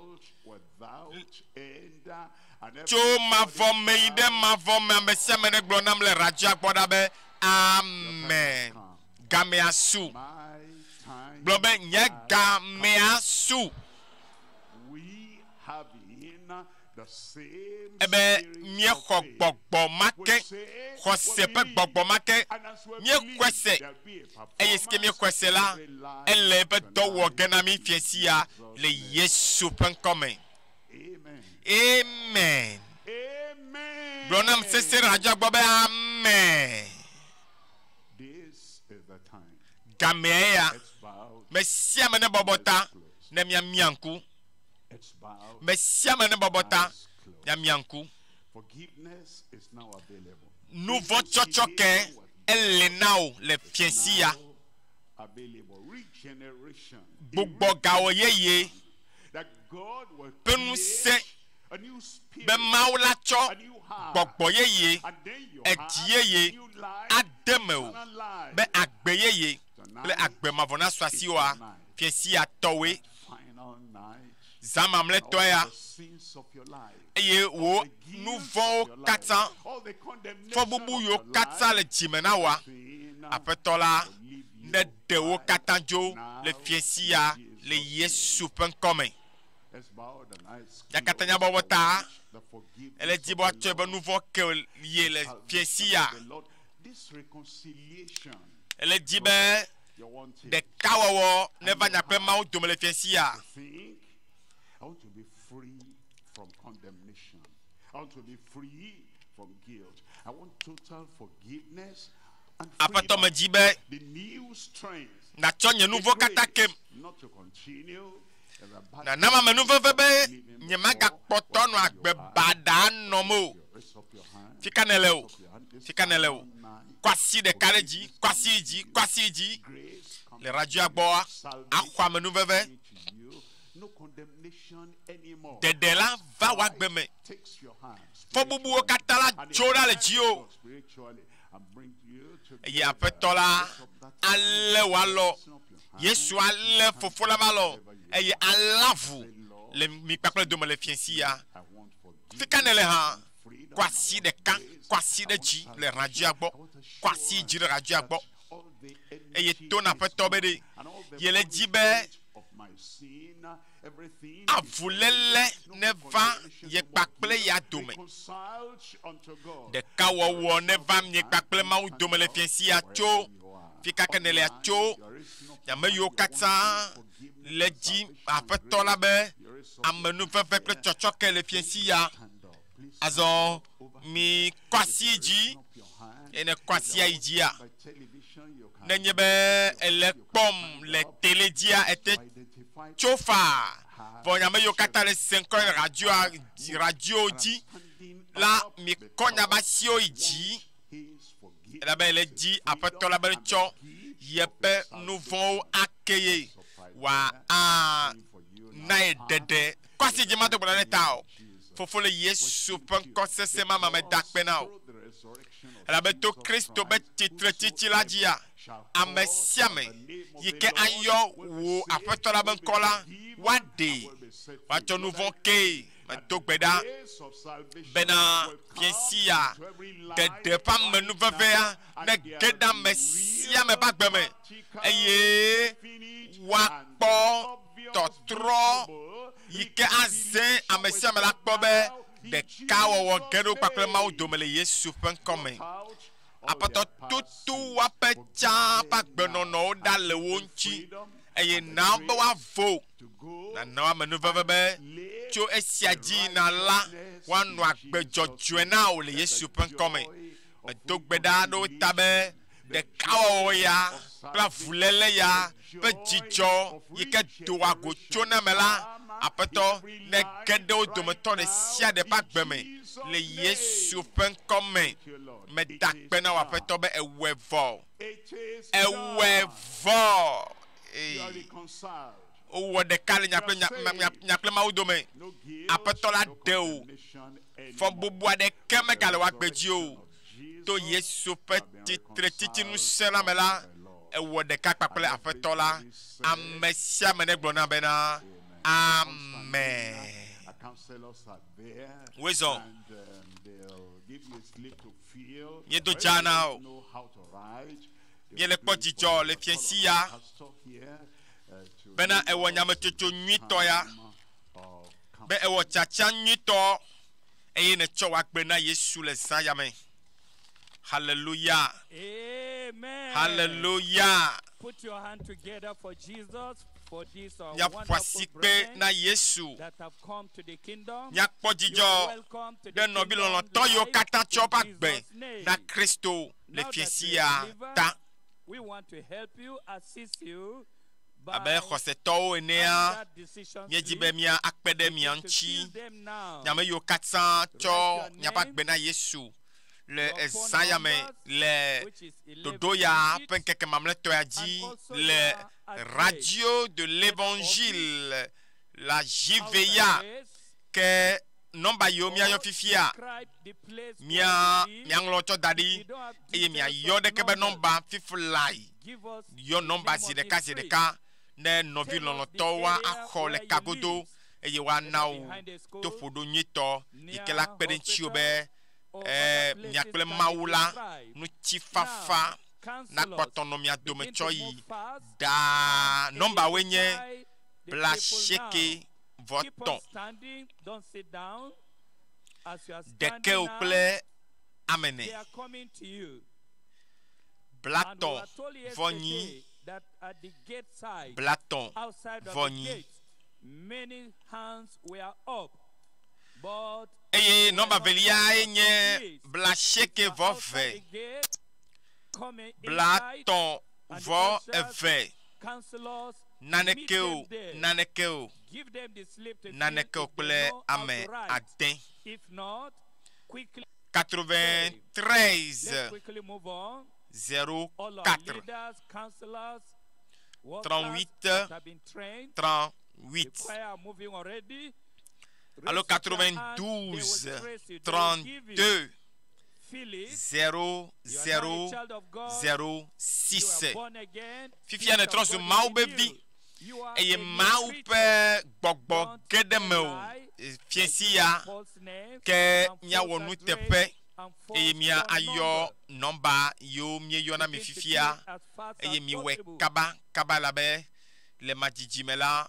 tso mavɔ me yi ɖe mavɔ me. Ame sia ame ne gblɔ nam le radioa gbɔ ɖa be amen. Gamea su. Gblɔ be nye gamea su. Ebe míexɔ gbɔgbɔ ma ke, xɔse ƒe gbɔgbɔ ma ke, míexɔe se eye si ke míexɔe se la, ele eƒe dɔ wɔ ge na mí fiasia le Yesu ƒe ŋkɔme. Amen. Gblɔ nam sese radioa gbɔ be amen. Gamea ya, me sia ame ne bɔbɔ ta ne miamia ŋku. Me sia ame ne bɔbɔ ta miamia ŋku. Nu vɔ̃ tsɔtsɔ ke ele na wò le fiẽsi ya. Gbugbɔ gawɔ yeye ƒe ŋusẽ be Mawu la tsɔ gbɔgbɔ yeye, edzi yeye ade me o be agbe yeye kple agbe mavɔ nasu asiwòa fiẽsi ya tɔwoe. Zã mamlɛtɔe ya eye wò nu vɔ̃wo katã, fɔbubu yiwo katã le dzime na wòa, Aƒetɔ la ne ɖe wo katã dzo le fiẽsi ya le Yesu ƒe ŋkɔme. Mia katã miabɔbɔ ta ele di be woatsɔe be nu vɔ̃ ke ye le fiẽsi ya. Ele di be ɖekawɔwɔ neva nya kple Mawu dome le fiẽsi ya. I want to be free from condemnation. I want to be free from guilt. I want total forgiveness and Aƒetɔ freedom. me dzi be The new strength. nàtsɔ nye nu vɔ̃ katã kem. Not to continue in the bad Nanam amenuveve be nye magakpɔtɔ nɔ agbe baɖa nɔm o. Raise up your hand. Fika nèle o? Up your hand. This Fika nèle o? night. Kɔ asi ɖeka ɖe dzi, kɔ asi dzi, kɔ asi dzi. Grace Le radioa gbɔa, axɔ amenuveve. to you. No condemnation anymore. Ɖeɖe la va wò agbe me. Takes your hand. Fɔbubuwo katã la tso ɖa le dziwò. Spiritually and bring you to Eye aƒetɔ la alé wò alɔ. Yesu alé fofo la va alɔ eye alé avu le mi kpakple dome le fiẽsi ya. I want forgiveness. Fika nèle hã, kɔ asi ɖeka, kɔ asi ɖe dzi le radioa gbɔ. Kɔ asi dzi ɖe radioa gbɔ. Eye to na aƒetɔ be ɖe yele dzi be avuléle neva ye kpakple ya dome. Ɖekawɔwɔ neva mie kpakple Mawu dome le fiẽsi ya tso fika ke nèle ya tso ame yiwo katã le dzi aƒetɔ la be amenuveve kple tsɔtsɔke le fiẽsi ya. Azɔ mi kɔ asi dzi eye ne kɔ asia yi dzia, nenye be ele kpɔm le tele dzia ete tso faa vɔ ame yiwo katã le se ŋkɔ le radioa radio dzi la mi kɔ miaƒe asiwo yi dzi elabe ele dzi aƒetɔ la be tsɔ yeƒe nu vɔ̃wo ake ye wòa na ye ɖeɖe. Kɔ asi dzi ma do gbe ɖa ɖe ta o. Fofo le Yesu ƒe ŋkɔ sesẽ ma me meda akpe na wò. Elabe to Kristo ƒe tsitretsitsi la dzia, ame sia ame yi ke ayɔ wò Aƒetɔ la ƒe ŋkɔ la, woaɖee, woatsɔ nu vɔ̃ kee. Medo gbe ɖa bena fiẽsi ya ɖeɖe ƒe amenuvevea nege ɖe ame sia ame ƒe agbe me eye woakpɔ tɔtrɔ yi ke aze ame sia ame la kpɔ be ɖekawɔwɔ ge ɖo kpakple Mawu dome le Yesu ƒe ŋkɔ me. Aƒetɔ tutu woaƒe tsã ƒe agbenɔnɔwo ɖa le wo ŋuti eye na be woavo. Nana wo amenuveve be tso esia dzi yina la, woanɔ agbe dzɔdzɔe na wò le Yesu ƒe ŋkɔ me. Medo gbe ɖa ɖe wo ta be ɖekawɔwɔ ya kple avuléle ya ƒe dzidzɔ yi ke doa go tsona me la, Aƒetɔ, nege ɖe wo dometɔ ɖe sia ɖe ƒe agbe me le Yesu ƒe ŋkɔ me. Meda akpe na wò Aƒetɔ be èwɔe vɔ. Èwɔe vɔ. Ee. Wowɔ ɖeka le nya kple nya, nya, nya kple Mawu dome. Aƒetɔ la ɖe wò. Fɔbubu aɖeke megale wò agbe dzi o. To Yesu ƒe tsitretsitsi ŋusẽ la me la, èwɔ ɖeka kpakple Aƒetɔ la. Ame sia ame negblɔ na bena, Amen. Wozɔ. Míedo dzaa na wò. Míele kpɔ dzidzɔ le fiẽsi ya bena èwɔ nyametsotso nyuitɔ ya, be èwɔ tsatsa nyuitɔ eye nètsɔ wò agbe na Yesu le zã ya me. Hallelujah. Amen. Hallelujah. Put your hand together for Jesus for this Míaƒo wonderful asikpe brethren na Yesu. that have come to the kingdom. Míakpɔ You are dzidzɔ welcome to the ɖe nɔvi kingdom lɔlɔ̃tɔ yiwo life katã tsɔ in woƒe agbe Jesus' name. na Kristo le Now that fiẽsi you ya are believer, ta. we want to help you, assist you by Abe xɔsetɔwo enea, that decision míedzi be slip. mía akpe ɖe mia Begin to ŋuti. fill them now. Nye ame yiwo katã tsɔ Write your miaƒe name, agbe na Yesu le your phone ezã ya me numbers, le which is 11 ɖoɖo ya digits, ƒe ŋkeke mamlɛtɔ ya dzi and also le your address. Radio de Head l'Evangile, la house JVA address, ke nɔmba yiwo míayɔ or fifia describe the place where mía you live. míaŋlɔ tsɔ da If ɖi you don't have eye details miayɔ of ɖeke be numbers, nɔmba fiflae give us yɔ the nɔmba name zi of the ɖeka zi street. ɖeka ne nɔvi Tell us the lɔlɔ̃tɔwoa area axɔ le where you kagodo live, eye whether woana wò behind the school, to ƒoɖo nyuitɔ yi ke la near kpe ɖe ŋutiwò hospital, be or eh, other mia places kple can be Mawu la described. ŋutifafa Now, counselors, nakpɔtɔ nɔ mia dome begin tsɔ to yi move fast ɖaa. and Nɔmbawoe nye identify the bla people asieke now. vɔ Keep on tɔ̃ standing, don't sit down. As you are standing ɖekɛwo now, kple ame ene they are coming to you. bla And we tɔ̃ were told vɔ nyi yesterday that at the gate side, bla tɔ̃ outside of vɔ the nyi. gate, many hands were up. But Eye they were nɔmba not veliae counted. So nye please, bla if asieke you are vɔ outside ve the gate, coming bla inside, tɔ̃ and the vɔ ushers, eve counselors, meet naneke o them there. naneke o Give them the slip to fill naneke o if they kple know how ame to write. ade. If not, quickly, 93 let's quickly move on. 04 All our leaders, counselors, workers 38 that have been trained, the 38 choir are moving already. alo Raise up your hand, they will 92 trace you, they will give you. 32 Fill it. 0 You are now a 0 child of God. 0 You 6. are born again. Fifia Spirit ne of trɔ zu God is Mawu in ƒe vi you. You are eye a new Mawu creature. ƒe gbɔgbɔ Don't ge ɖe mewò. lie. Fiẽsi ya False names ke and míawɔ false nuteƒe address and eye false mía phone ayɔ number. nɔmba yiwo míeyɔ na mi Begin to do fifia it as fast eye as miwɔe possible. kaba kaba elabe le madzidzi me la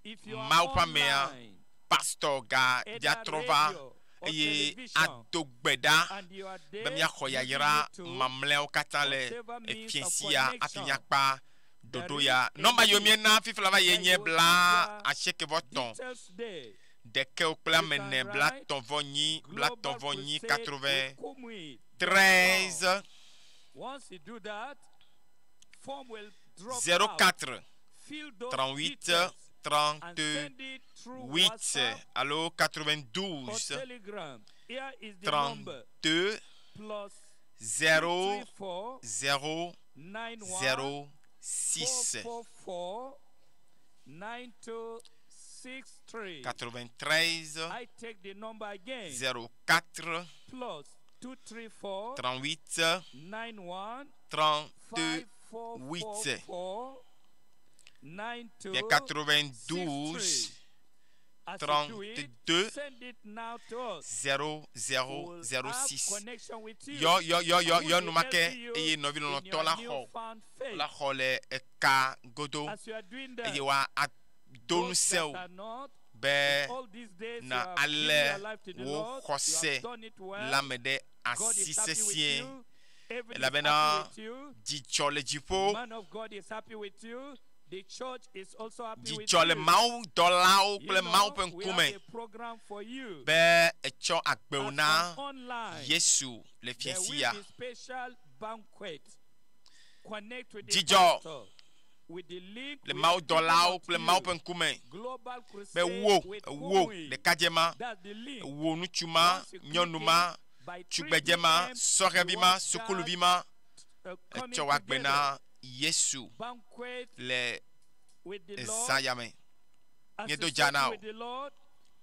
If you are Mawu ƒe amea online, pastor ga either dza trɔ va radio or eye television, ado gbe ɖa and you are be there míaxɔ using yayra YouTube, mamlɛawo katã le whatever means of efiẽsi ya hafi connection, míakpa there ɖoɖo is ya. a Nɔmba yiwo link míena fifia la va ye that nye you will bla enter asieke vɔ tɔ̃ details there. ɖekɛwo kple You ame can ene bla write tɔ̃ vɔ nyi bla Global tɔ̃ vɔ nyi Crusade 93 Okumui.com. Once you do that, form will drop out. 04 Fill those 38 details and send it through 38 WhatsApp alo or 92 Telegram. Here is the number 32 plus 0 34 0 91 0 6. 444 92 63. 93 I take the number again. 04 Plus 234 38 91 38 5 4 4 4 9 2 bien 92 As you do it, 32 send it now to us. 0 0 We'll 0 have 6 connection with you. yɔ yɔ yɔ yɔ And yɔ we'll numake help you eye nɔvi in lɔlɔtɔ your la xɔ newfound faith. la xɔ le eka godo As you are doing that, eye wa ado those ŋusẽ that o are not, be all these days you na have given alé your life to the wò Lord, you xɔse have done it well. la me ɖe God asi is happy with sesĩe you. Heaven is Elabena happy with you. dzidzɔ le dziƒo Man of God is happy with you. The church is also happy with dzidzɔ le you. mawudɔlawo You kple know, Mawu ƒe we have ŋkume a program for you. be etsɔ agbewo As na on online, Yesu le there fiasi will ya be special banquet. Connect with the Dzidzɔ pastor with the link le we have given mawudɔlawo unto kple you. Mawu ƒe ŋkume Global be Crusade wo with wo Kumuyi. ɖekadze ma That's the link. wo ŋutsu ma Once you click nyɔnu ma it, by 3 tugbedze ma p.m., sɔhɛvi you ma want that, sukuluvi ma coming etsɔ wò agbe together. na Yesu Banquet le with the Lord, ezã ya me míedo dza associating na o with the Lord,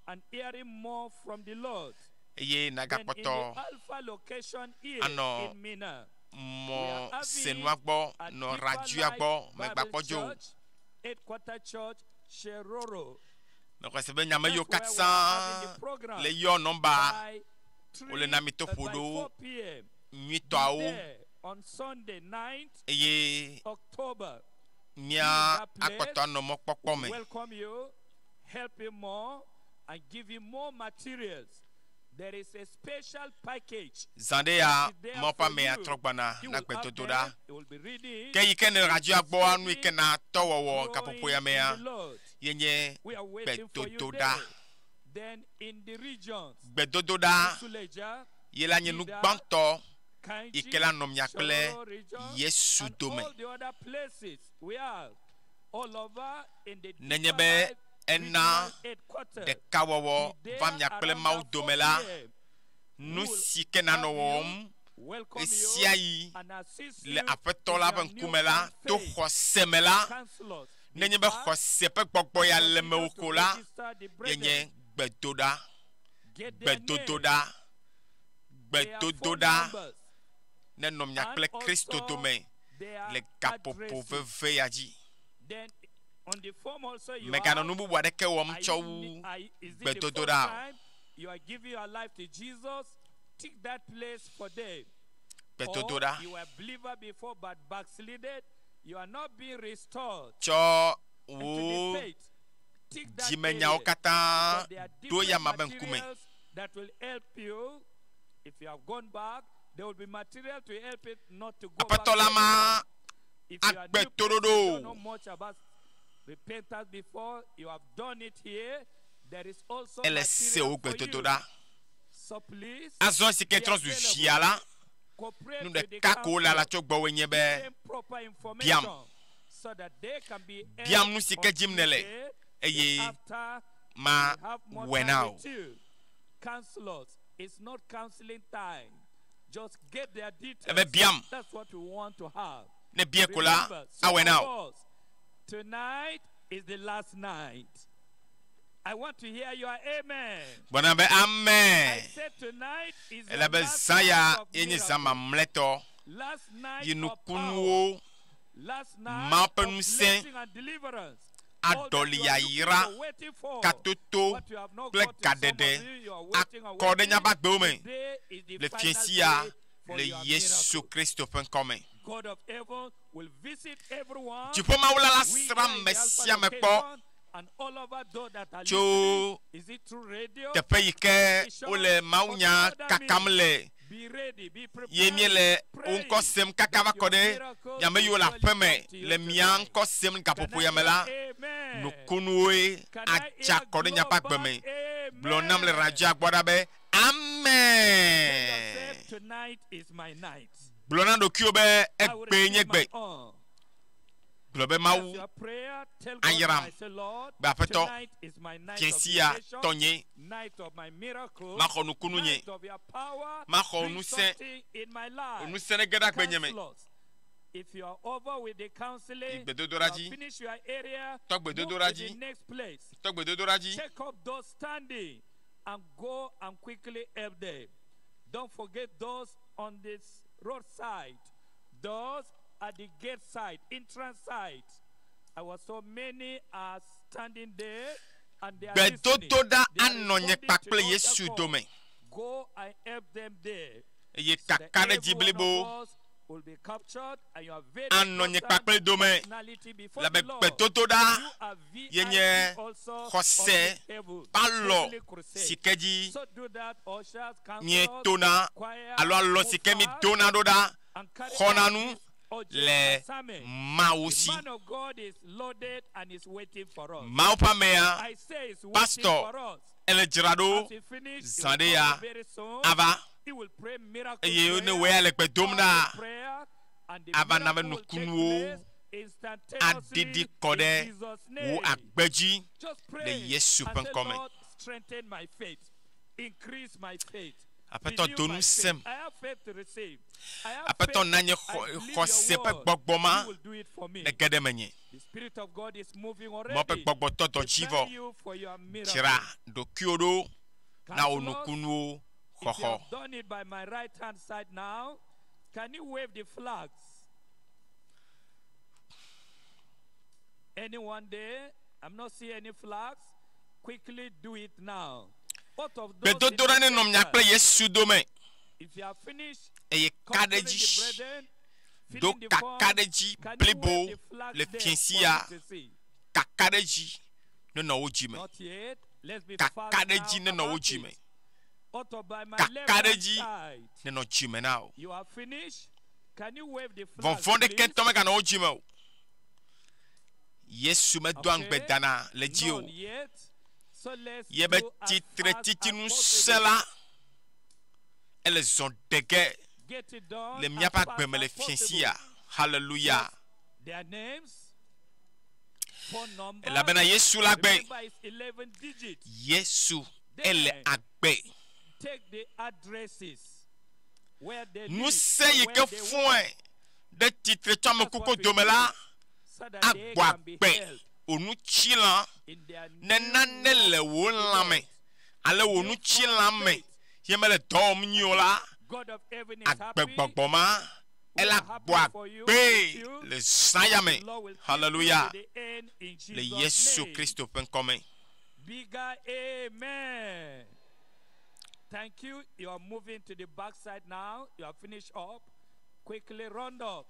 and hearing more from the Lord. eye Then in the nagakpɔtɔ Alpha location here anɔ in Mina, we mɔ are having senua gbɔ at nɔ Deeper radioa Life gbɔ Bible megbakpɔ dzo o Church, Headquarter Church, Sheroro. mexɔ se be nyame yiwo That's where we are having katã the program le yɔ nɔmba by wole na mi to 3, ƒo by ɖo 4 p.m. Be nyuitɔawo there on Sunday 9th eye October. mía Be in that place. akpɔtɔ anɔ mɔkpɔkpɔ me Welcome you, help you more, and give you more materials. There is a special package. zã ɖe ya that is there Mawu ƒe for amea you. trɔ gbɔna You na will have gbedodo ɖa them, you will be reading, ke yi ke ne radioa gbɔa nu yi ke na tɔ wɔwɔ growing gaƒoƒo ya in mea the Lord. ye nye We are waiting for you gbedodo there. ɖa Then in the regions, gbedodo ɖa Suleja, ye la nye nu Bida, gbãtɔ yi Kainji, ke la nɔ mia kple Shororo region, Yesu and dome all the other places we have all over in the nenye Deeper be Life ena regional headquarters. ɖekawɔwɔ Be there va mia kple around Mawu that dome 4 la p.m. nu We will si ke nanɔ have you, wɔwɔm welcome you, ɣesiaɣi and assist le you aƒetɔ in la ƒe your ŋkume la newfound to faith. xɔse me la Counselors, be nenye be back, xɔse ƒe gbɔgbɔ ya le continue mewò to ko la register the ye brethren. nye gbedoɖa Get their gbedodo names, ɖa their gbedodo phone ɖa numbers, nenɔ mia and kple Kristo also dome their le gaƒoƒo addresses. veve ya dzi Then on the form also you mèganɔ have, nu bubu aɖeke wɔm are tsɔ you, wu ne- are, is it the gbedodo first ɖa o time you are giving your life to Jesus? Tick that place for them. gbedodo Or ɖa you were a believer before but backslided. You are not being restored tsɔ into wò the faith. Tick that dzimenyawo area. katã Because there are ɖo different yama ƒe ŋkume materials that will help you. If you have gone back, there will be material to help it not to go back. aƒetɔ la ma anymore. If you are agbe new person, toɖoɖo you o don't know much about repentance before, you have done it here. There is also ele se material wò for gbedodo you. ɖa So please azɔ si ke be trɔ zu available. fia la Cooperate nu with the ɖeka ko wole ala council. tso gbɔwòe nye be Give them proper biam information so that they can be biam helped nu si on ke dzim nèle Tuesday. Then eye after ma we have more wɔe time na o with you. Counselors, it's not counseling time. Just get their ebe details. biam That's what we want to have. ne bia ko la Remember, some awɔe na of o us, tonight is the last night. I want to hear your amen. gbɔna be I amen said tonight is the elabe last zã night ya of ye nye zã miracles. mamlɛtɔ Last night yi of power. nukunuwo Last night Mawu ƒe of ŋusẽ blessing and deliverance. All that aɖɔli you are looking yayra for, waiting for, katoto what you have not kple gotten, some of gaɖeɖe you, you are waiting and akɔ ɖe waiting. míaƒe agbewo me Today is the le final fiẽsi ya day for le your Yesu miracle. Kristo ƒe ŋkɔme God of heaven will visit everyone. dziƒomawula la We srã here in ame the Alpha sia ame kpɔ location and all over those that are tso listening. Is it through radio, teƒe yi ke television, wole or mawunya through other kakam means? le Be ready, be ye prepared, míele wo ŋkɔ praying sem kaka va that kɔ your ɖe miracles miame will yiwo le surely aƒe me come to you le mia tonight. ŋkɔ sem Can gaƒoƒo I ya me la hear amen? nukunuwoe Can I atsa hear kɔ ɖe miaƒe agbe global me gblɔ nam le amen? radioa gbɔ ɖa be Tell amen yourself, tonight is my night. gblɔ na ɖokuiwò be I will egbee nye receive my gbe own. gblɔ be That's Mawu your prayer. Tell God, ayram I say, Lord, be aƒetɔ tonight is my night of fiẽsi ya visitation, tɔnye night of my miracle, maxɔ nukunu nye night of your power. maxɔ Bring ŋusẽ something in my life. ŋusẽ ne ge ɖe agbenye me Counselors, If you are over with the counseling, Yi you gbedodoɖa have dzi. finished your area, Tɔ move to gbedodoɖa the dzi. next place. Tɔ gbedodoɖa dzi. Check up those standing and go and quickly help them. Don't forget those on this roadside, those at the gate side, entrance side. I was so many are standing there and they are listening. Gbedodoɖa They are anɔ nye responding to kpakple the Yesu altar call. dome Go and help them there. eye So that kaka ɖe dzi every one blibo of us will be captured and you are very anɔ nye important kpakple dome personality before labe the Lord. gbedodoɖa You are ye nye VIP also of xɔse this heaven, ƒe alɔ heavenly crusade. si ke dzi So do that, ushers, counselors, míetona choir, alo alɔ move si ke fast mídona ɖo ɖa and carry xɔna out nu this urgent le assignment. Mawu The si. man of God is loaded and is waiting for us. Mawu ƒe amea I say he's waiting Pastor, for us. ele dzra ɖo As he finish, he zã will ɖe come ya very soon. ava He will pray miracle eye ne prayer, wòe le gbe dom ɖa powerful prayer, and the ava na be miracle will take nukunuwo place instantaneously aɖiɖi kɔ in ɖe Jesus' wò name. agbe dzi Just le pray Yesu and ƒe say, ŋkɔ me. Lord, strengthen my faith, increase my faith. Aƒetɔ, renew do my ŋusẽm. faith. I have faith to receive. I have Aƒetɔ, faith. na nye I xɔ- believe your xɔse ƒe word. gbɔgbɔ ma You will do it for me. nege ɖe menye. The Spirit of God is moving Mawu ƒe already. gbɔgbɔ tɔ dɔ dzi Prepare vɔ. you for your miracle. Dzra ɖokuiwò ɖo na wò Counselors, nukunuwo If you xɔxɔ. have done it by my right hand side now, can you wave the flags? Anyone there? I'm not seeing any flags. Quickly do it now. Out of those in the Gbedodoɖa nenɔ mia center, kple Yesu dome if you are finished eye ka ɖe counseling dzi. the brethren, Ɖo filling the kaka form, ɖe dzi can you blibo wave the flags le there fiẽ for sia. me to see? Kaka ɖe dzi nenɔ wo dzime. Not yet. Let's be Kaka fast ɖe dzi now nenɔ wo about dzime. it. Out of by my Kaka left ɖe hand dzi side. nenɔ dzime na wò. You are finished? Can you wave the flag, Vɔvɔ̃ ɖeke please? ŋutɔ meganɔ wo dzime o. Yesu medoa Okay. ŋugbe dana le dzi o. None yet. So let's Ye be do as tsitre fast titi as ŋusẽ possible. la ele zɔ ɖe ge Get it done le as míaƒe fast agbe me le as fiẽ possible. sia. Hallelujah. Their names, phone number. Elabena Yesu le agbe. Remember, it's 11 digits. Yesu ele Then agbe. take the addresses where they live, Ŋusẽ yi where ke they work, fɔe ɖe tsitre tso ame That's kuku what we dome do, la so that they agbɔ can be agbe helped wò nutsilã in their ne new nane le wò lãme with us. ale wò New nutsilã form me faith. ye mele dɔ wɔm nyuie o la God of heaven is happy. agbegbɔgbɔ ma We ele are agbɔ happy for you, agbee with you. le zã ya me The Lord will keep you hallelujah to the end in le Jesus' Yesu name. Kristo ƒe ŋkɔme. Bigger amen. Thank you. You are moving to the backside now. You are finished up. Quickly round up.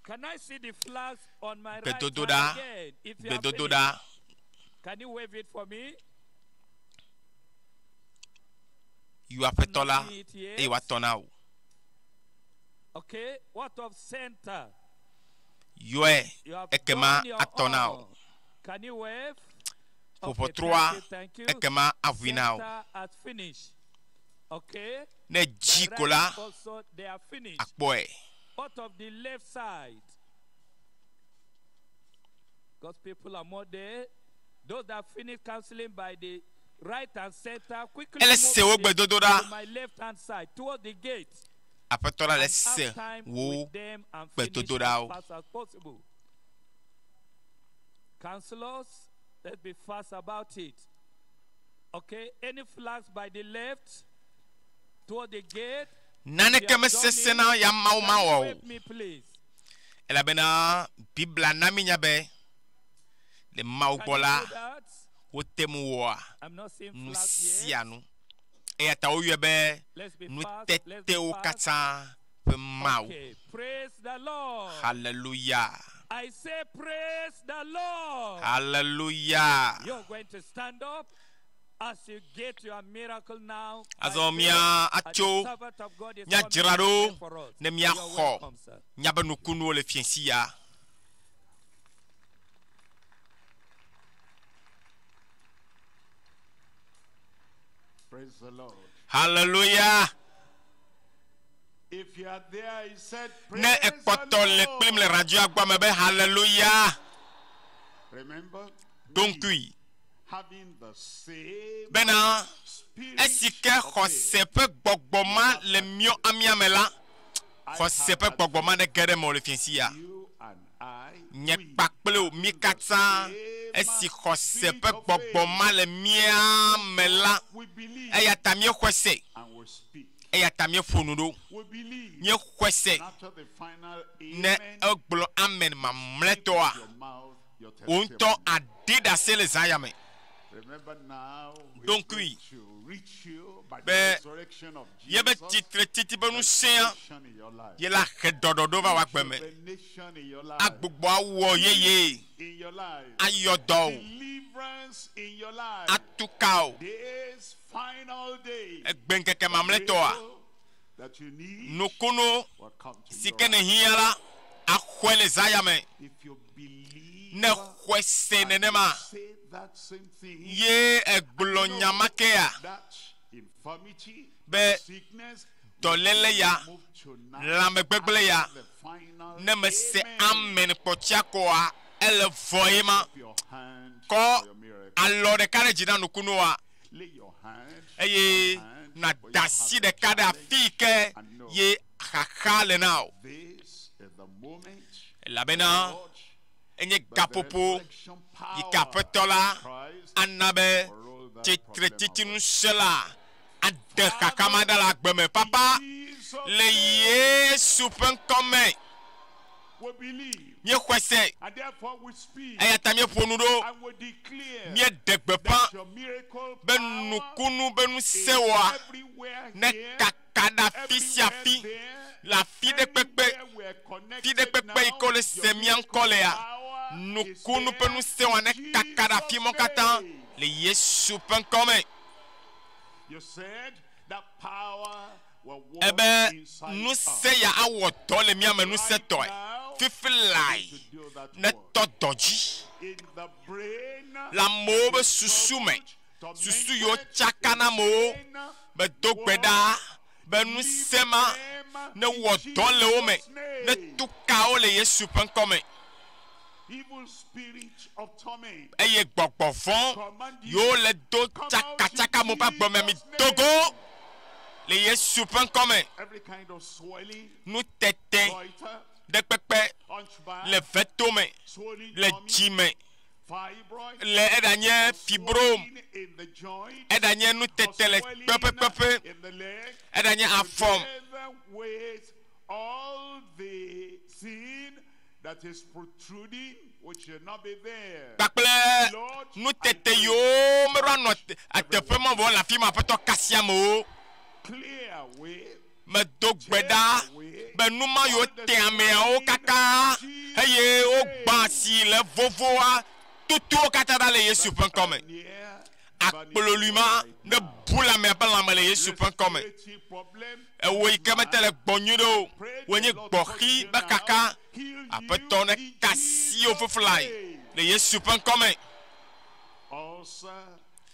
Can I see the flags on my right hand Gbedodoɖa, again? If you are finished, gbedodoɖa, can you wave it for me? yɔ aƒetɔ la Not see it yet. eye wòatɔ na wò. Okay. What of center? Yɔe You have ekema done your atɔ na wò. own. Can you wave? Okay, Ƒoƒotroa thank you, thank you. ekema aʋui na wò. Center has finished. Okay. Ne dzi The ko la right also they are finished. akpɔe. Out of the left side. God's people are more there. Those that finish counseling by the right and center quickly Ele move se wo to, the, gbedodoɖa. to my left hand side toward the gate. Aƒetɔ la le And se have time wo with them and finish as gbedodoɖawo. fast as possible. Counselors, let's be fast about it. Okay, any flags by the left toward the gate? Naneke If you have done mesesẽ it, na ya Mawu can you mawɔ o. wave me, please? Elabena Biblia na mi nya be le Mawu Can gbɔ you la do that? wote ŋu wɔa I'm not seeing nu flags sia yet. nu. Eya ta woyɔe be Let's be fast. Let's be nutetewo fast. katã ƒe Mawu. Okay, praise the Lord. Hallelujah. I say, praise the Lord. Hallelujah. You're going to stand up as you get your miracle now. by Azɔ faith, mía and the atso servant of God is míadzra coming to ɖo pray for us. ne You are míaxɔ welcome, sir. míaƒe nukunuwo le fiẽ sia. Praise the Lord. Hallelujah. If you are there, he said, Praise Ne the ekpɔtɔ le kplim le Lord. radioa gbɔ me be hallelujah. Remember, Ɖo we ŋkui having the same bena spirit esi ke of faith. xɔse ƒe gbɔgbɔ ma le míɔ amia me la, Xɔse ƒe gbɔgbɔ ma ne ge ɖe me le fiasi ya. You and I, Nye we kpakple wò mí katã esi xɔse ƒe gbɔgbɔ ma le mía me la we believe eya ta míexɔe se and we speak. eya ta míeƒo nu ɖo We believe. míexɔe se And after the final ne amen, egblɔ amen mamlɛtɔa your mouth, your wò ŋutɔ testimony. aɖi ɖase le zã ya me Remember now, he's Ɖo going ŋkui to reach you by the be resurrection of yebe Jesus. tsitretiti be ŋusẽa Resurrection in your life. ye la he ɖɔɖɔɖo va wò agbe me Rejuvenation in your life. agbugbɔ awɔ yeye In your life. ayɔ dɔ o Deliverance in your life. atu ka o This final day. egbe ŋkeke mamlɛtɔa miracle That you need nukunu will come to si your ke ne hiã la axɔe le zã ya me If you believe ne xɔe se and nenema you say that same thing, ye egblɔ nya ma kea that infirmity, be sickness, dɔléle ya move tonight lãmegbegblẽ ya after the final ne mese amen. amen kpɔtsiakɔa ele vɔ ye ma Your hand kɔ for your miracle. alɔ ɖeka ɖe dzi na nukunua Lay your hand eye on hand na for da your asi having ɖeka ɖe challenge. afi yi ke ye xaxa le na o This is the moment elabena Lord, enye by the gaƒoƒo resurrection yi power ke aƒetɔ la of Christ ana be will roll that problem tsitretiti away. ŋusẽ la aɖe xaxa ma ɖa le agbe me papa Jesus le yesu ƒe ŋkɔme we believe míexɔe se and therefore we speak eya ta míeƒo nu ɖo and we declare míeɖe gbeƒã that your miracle be power nukunu be is ŋusẽwoa everywhere ne here, kaka ɖe afi sia everywhere afi there, le afi ɖe kpekpe anywhere we are fi ɖe connected kpekpe yi now, ke wole your se mía miracle ŋkɔ lea power is nukunu ƒe there ŋusẽwoa ne in kaka ɖe afi mɔ Jesus' katã name. le yesu ƒe ŋkɔme You said that power will work ebe inside us. ŋusẽ ya awɔ dɔ le mía me ŋusẽtɔe fifi lae To do that ne work. tɔ dɔ dzi In the brain, le amewo be susu me susu yiwo tsaka na amewo medo gbe ɖa be ŋusẽ ma ne wɔ dɔ le wo me ne tu ka wo le yesu ƒe ŋkɔme Evil spirit of torment, eye gbɔgbɔ vɔ̃ command you yiwo le do tsakatsaka mo ƒe agbɔme mi dogo le yesu ƒe ŋkɔme every kind of swelling, nutete goiter, ɖe kpekpe hunchback, le vetome swollen le tummy, dzime fibroid, le eɖanye fibrom swelling in the joint, eɖanye or nutete le swelling kpeƒekpeƒe in the leg, eɖanye afɔm together with all the sin that is protruding, which should not be there. kpakple nutete yiwo meɖo anɔ te- ateƒe ma vɔ le afi ma aƒetɔ kasi amewo Clear way, medo gbe ɖa be nu ma yiwo te ameawo katã eye wogbã asi le vovoa tutuwo katã ɖa le yesu ƒe ŋkɔme near akplolui ma ne bu le amea ƒe lãme le yesu ƒe ŋkɔme respiratory problem. ewò yi ke mete le gbɔ nyui ɖe o wònye gbɔxi be kaka aƒetɔ ne kasi wo fufulae le yesu ƒe ŋkɔme Ulcer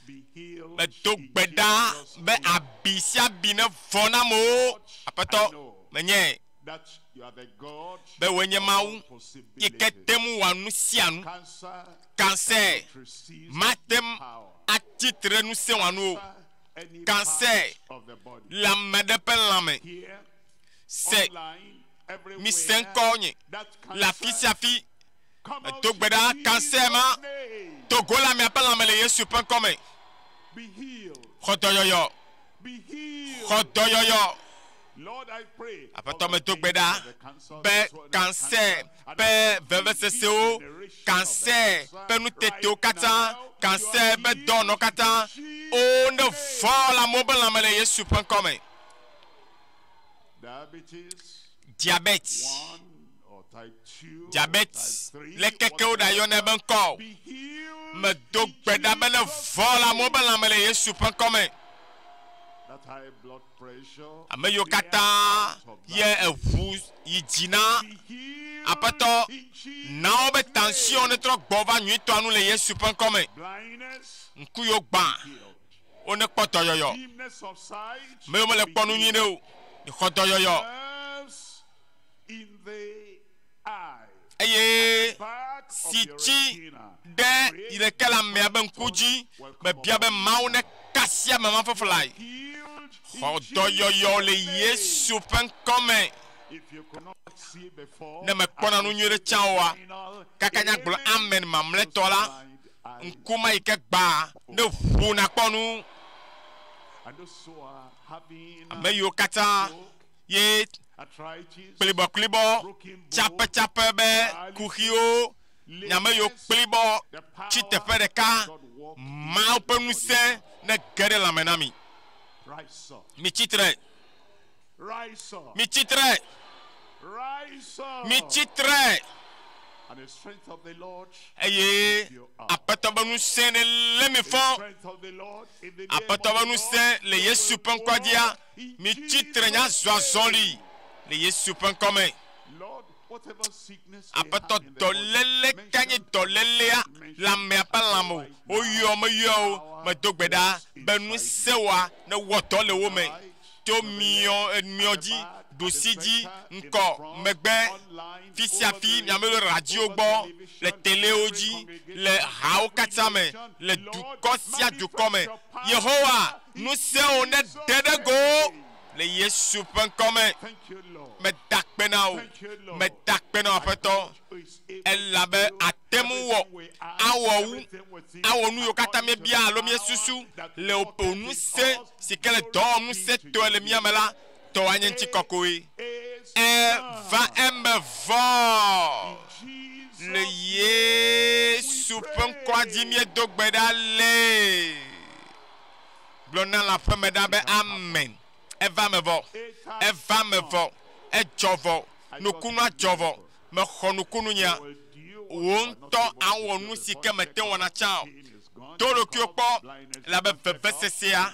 be healed. medo in gbe ɖa Jesus' be name. abi sia abi ne vɔ na amewo aƒetɔ menye That you are the God be wòe nye of Mawu all yi ke possibilities. te ŋu wɔa nu sia nu Cancer Cancer cannot resist mate ŋu power. atitre ŋusẽ wɔa nu o Cancer, any Cancer. part of the body. le ame ɖe ƒe lãme Here, se online, everywhere, mise ŋkɔ nye that le afi cancer sia afi come out medo gbe ɖa in cancer ma Jesus' name. togo le amea ƒe lãme le yesu ƒe ŋkɔme Be healed. xɔ dɔyɔyɔ Be healed. xɔ dɔyɔyɔ Lord, I pray aƒetɔ for the medo gbe pain ɖa of the cancer, be the swollen cancer cancer, and ƒe the vevesesewo degeneration of the cancer cancer. ƒe nutetewo Right katã now, you cancer are ƒe healed dɔnɔ katã in wo ne Jesus' vɔ le amewo ƒe lãme le yesu ƒe ŋkɔme Diabetes, diabete 1 or type 2, or diabete type 3, le keke wo whatever. ɖayɔnɛ be ŋkɔ o Be healed medo in gbe ɖa be ne Jesus' vɔ le amewo name. ƒe lãme le yesu ƒe ŋkɔme That high blood pressure, ame yiwo clear katã out of ye that. eʋu yi dzi na Be healed Aƒetɔ, in Jesus' na wobe tension ne trɔ gbɔ va nyuitɔa nu le yesu ƒe ŋkɔme Blindness, ŋku yiwo gbã healed. wo ne kpɔ dɔyɔyɔ Dimness of sight, ame yiwo mele be kpɔ nu nyui healed. ɖe o xɔ dɔyɔyɔ Nerves in the eye, eye back of si your tsi retina. ɖe yi ɖeke le amea be ŋku dzi mebia be mawu ne kasi ame ma feflae Healed in xɔ dɔyɔyɔ le Jesus' name. yesu ƒe ŋkɔme Ne mekpɔna nu nyuie ɖe tsã oa, kaka nyagblɔ amen mamlɛtɔ la, ŋku ma yi ke gbã ne ʋu nakpɔ nu. Ame yiwo katã ye kplibɔklibɔ, tsapetsape be kuxiwo, nyame yiwo kplibɔ tsi teƒe ɖeka, Mawu ƒe ŋusẽ ne ge ɖe lãme na mi. Mitsitre. Mitsitre. Mitsitre. Eye Aƒetɔ ƒe ŋusẽ ne lé mi fɔ. Aƒetɔ ƒe ŋusẽ le Yesu ƒe ŋkɔ dzia, mitsitre nyazɔ azɔli le Yesu ƒe ŋkɔ me. Aƒetɔ dɔléle ka nye dɔlélea le amea ƒe lãme o. Woyɔ meyɔ o, medo gbe ɖa be ŋusẽ wa ne wɔ dɔ le wo me. To miɔ miɔ dzi, ɖusi dzi, ŋkɔ, megbe, fi sia fi miame le radio gbɔ, le telewo dzi, le hawo katã me, le dukɔ sia dukɔ me. Yehowa, ŋusẽwo ne ɖe ɖe go le Yesu ƒe ŋkɔ me. Meda akpe na wò, meda akpe na wò Aƒetɔ, elabe ate ŋu wɔ, awɔ wu, awɔ nu yiwo katã míebia alo míesusu le wò ŋusẽ si ke le dɔwɔm ŋusẽtɔe le mía me la, tɔwò anye ŋutikɔkɔe. Eva eme vɔ. Le Yesu ƒe ŋkɔa dzi míedo gbe ɖa le. Gblɔ na le aƒeme ɖa be amen. Eva eme vɔ. Eva eme vɔ. Edzɔ vɔ. Nukunua dzɔ vɔ. Mexɔ nukunu nyea. Wò ŋutɔ awɔ nu si ke mete ŋu wɔna tsã o. Do ɖokuiwò kpɔ elabe vevesesea,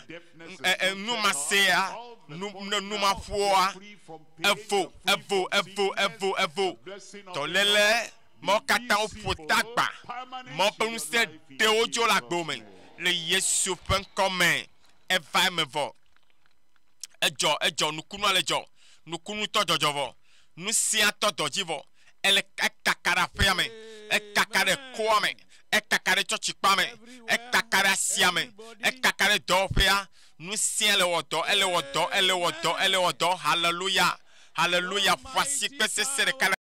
numasea, numaƒoa, evo, evo, evo, evo, evo. Dɔléle mawo katã woƒo ta gbã. Mawu ƒe ŋusẽ ɖe wo dzo le agbo me le Yesu ƒe ŋkɔ me. Eva eme vɔ. Edzɔ, edzɔ, nukunua le dzɔ. Nukunu tɔ dzɔdzɔ vɔ. Nusia tɔ dɔ dzi vɔ. Ele ekaka ɖe aƒea me, ekaka ɖe koa me, ekaka ɖe tsɔtsikpa me, ekaka ɖe asia me, ekaka ɖe dɔwɔƒea. Nusia le wɔ dɔ, ele wɔ dɔ, ele wɔ dɔ, ele wɔ dɔ. Hallelujah, hallelujah. Ƒo asikpe sese ɖeka ɖe.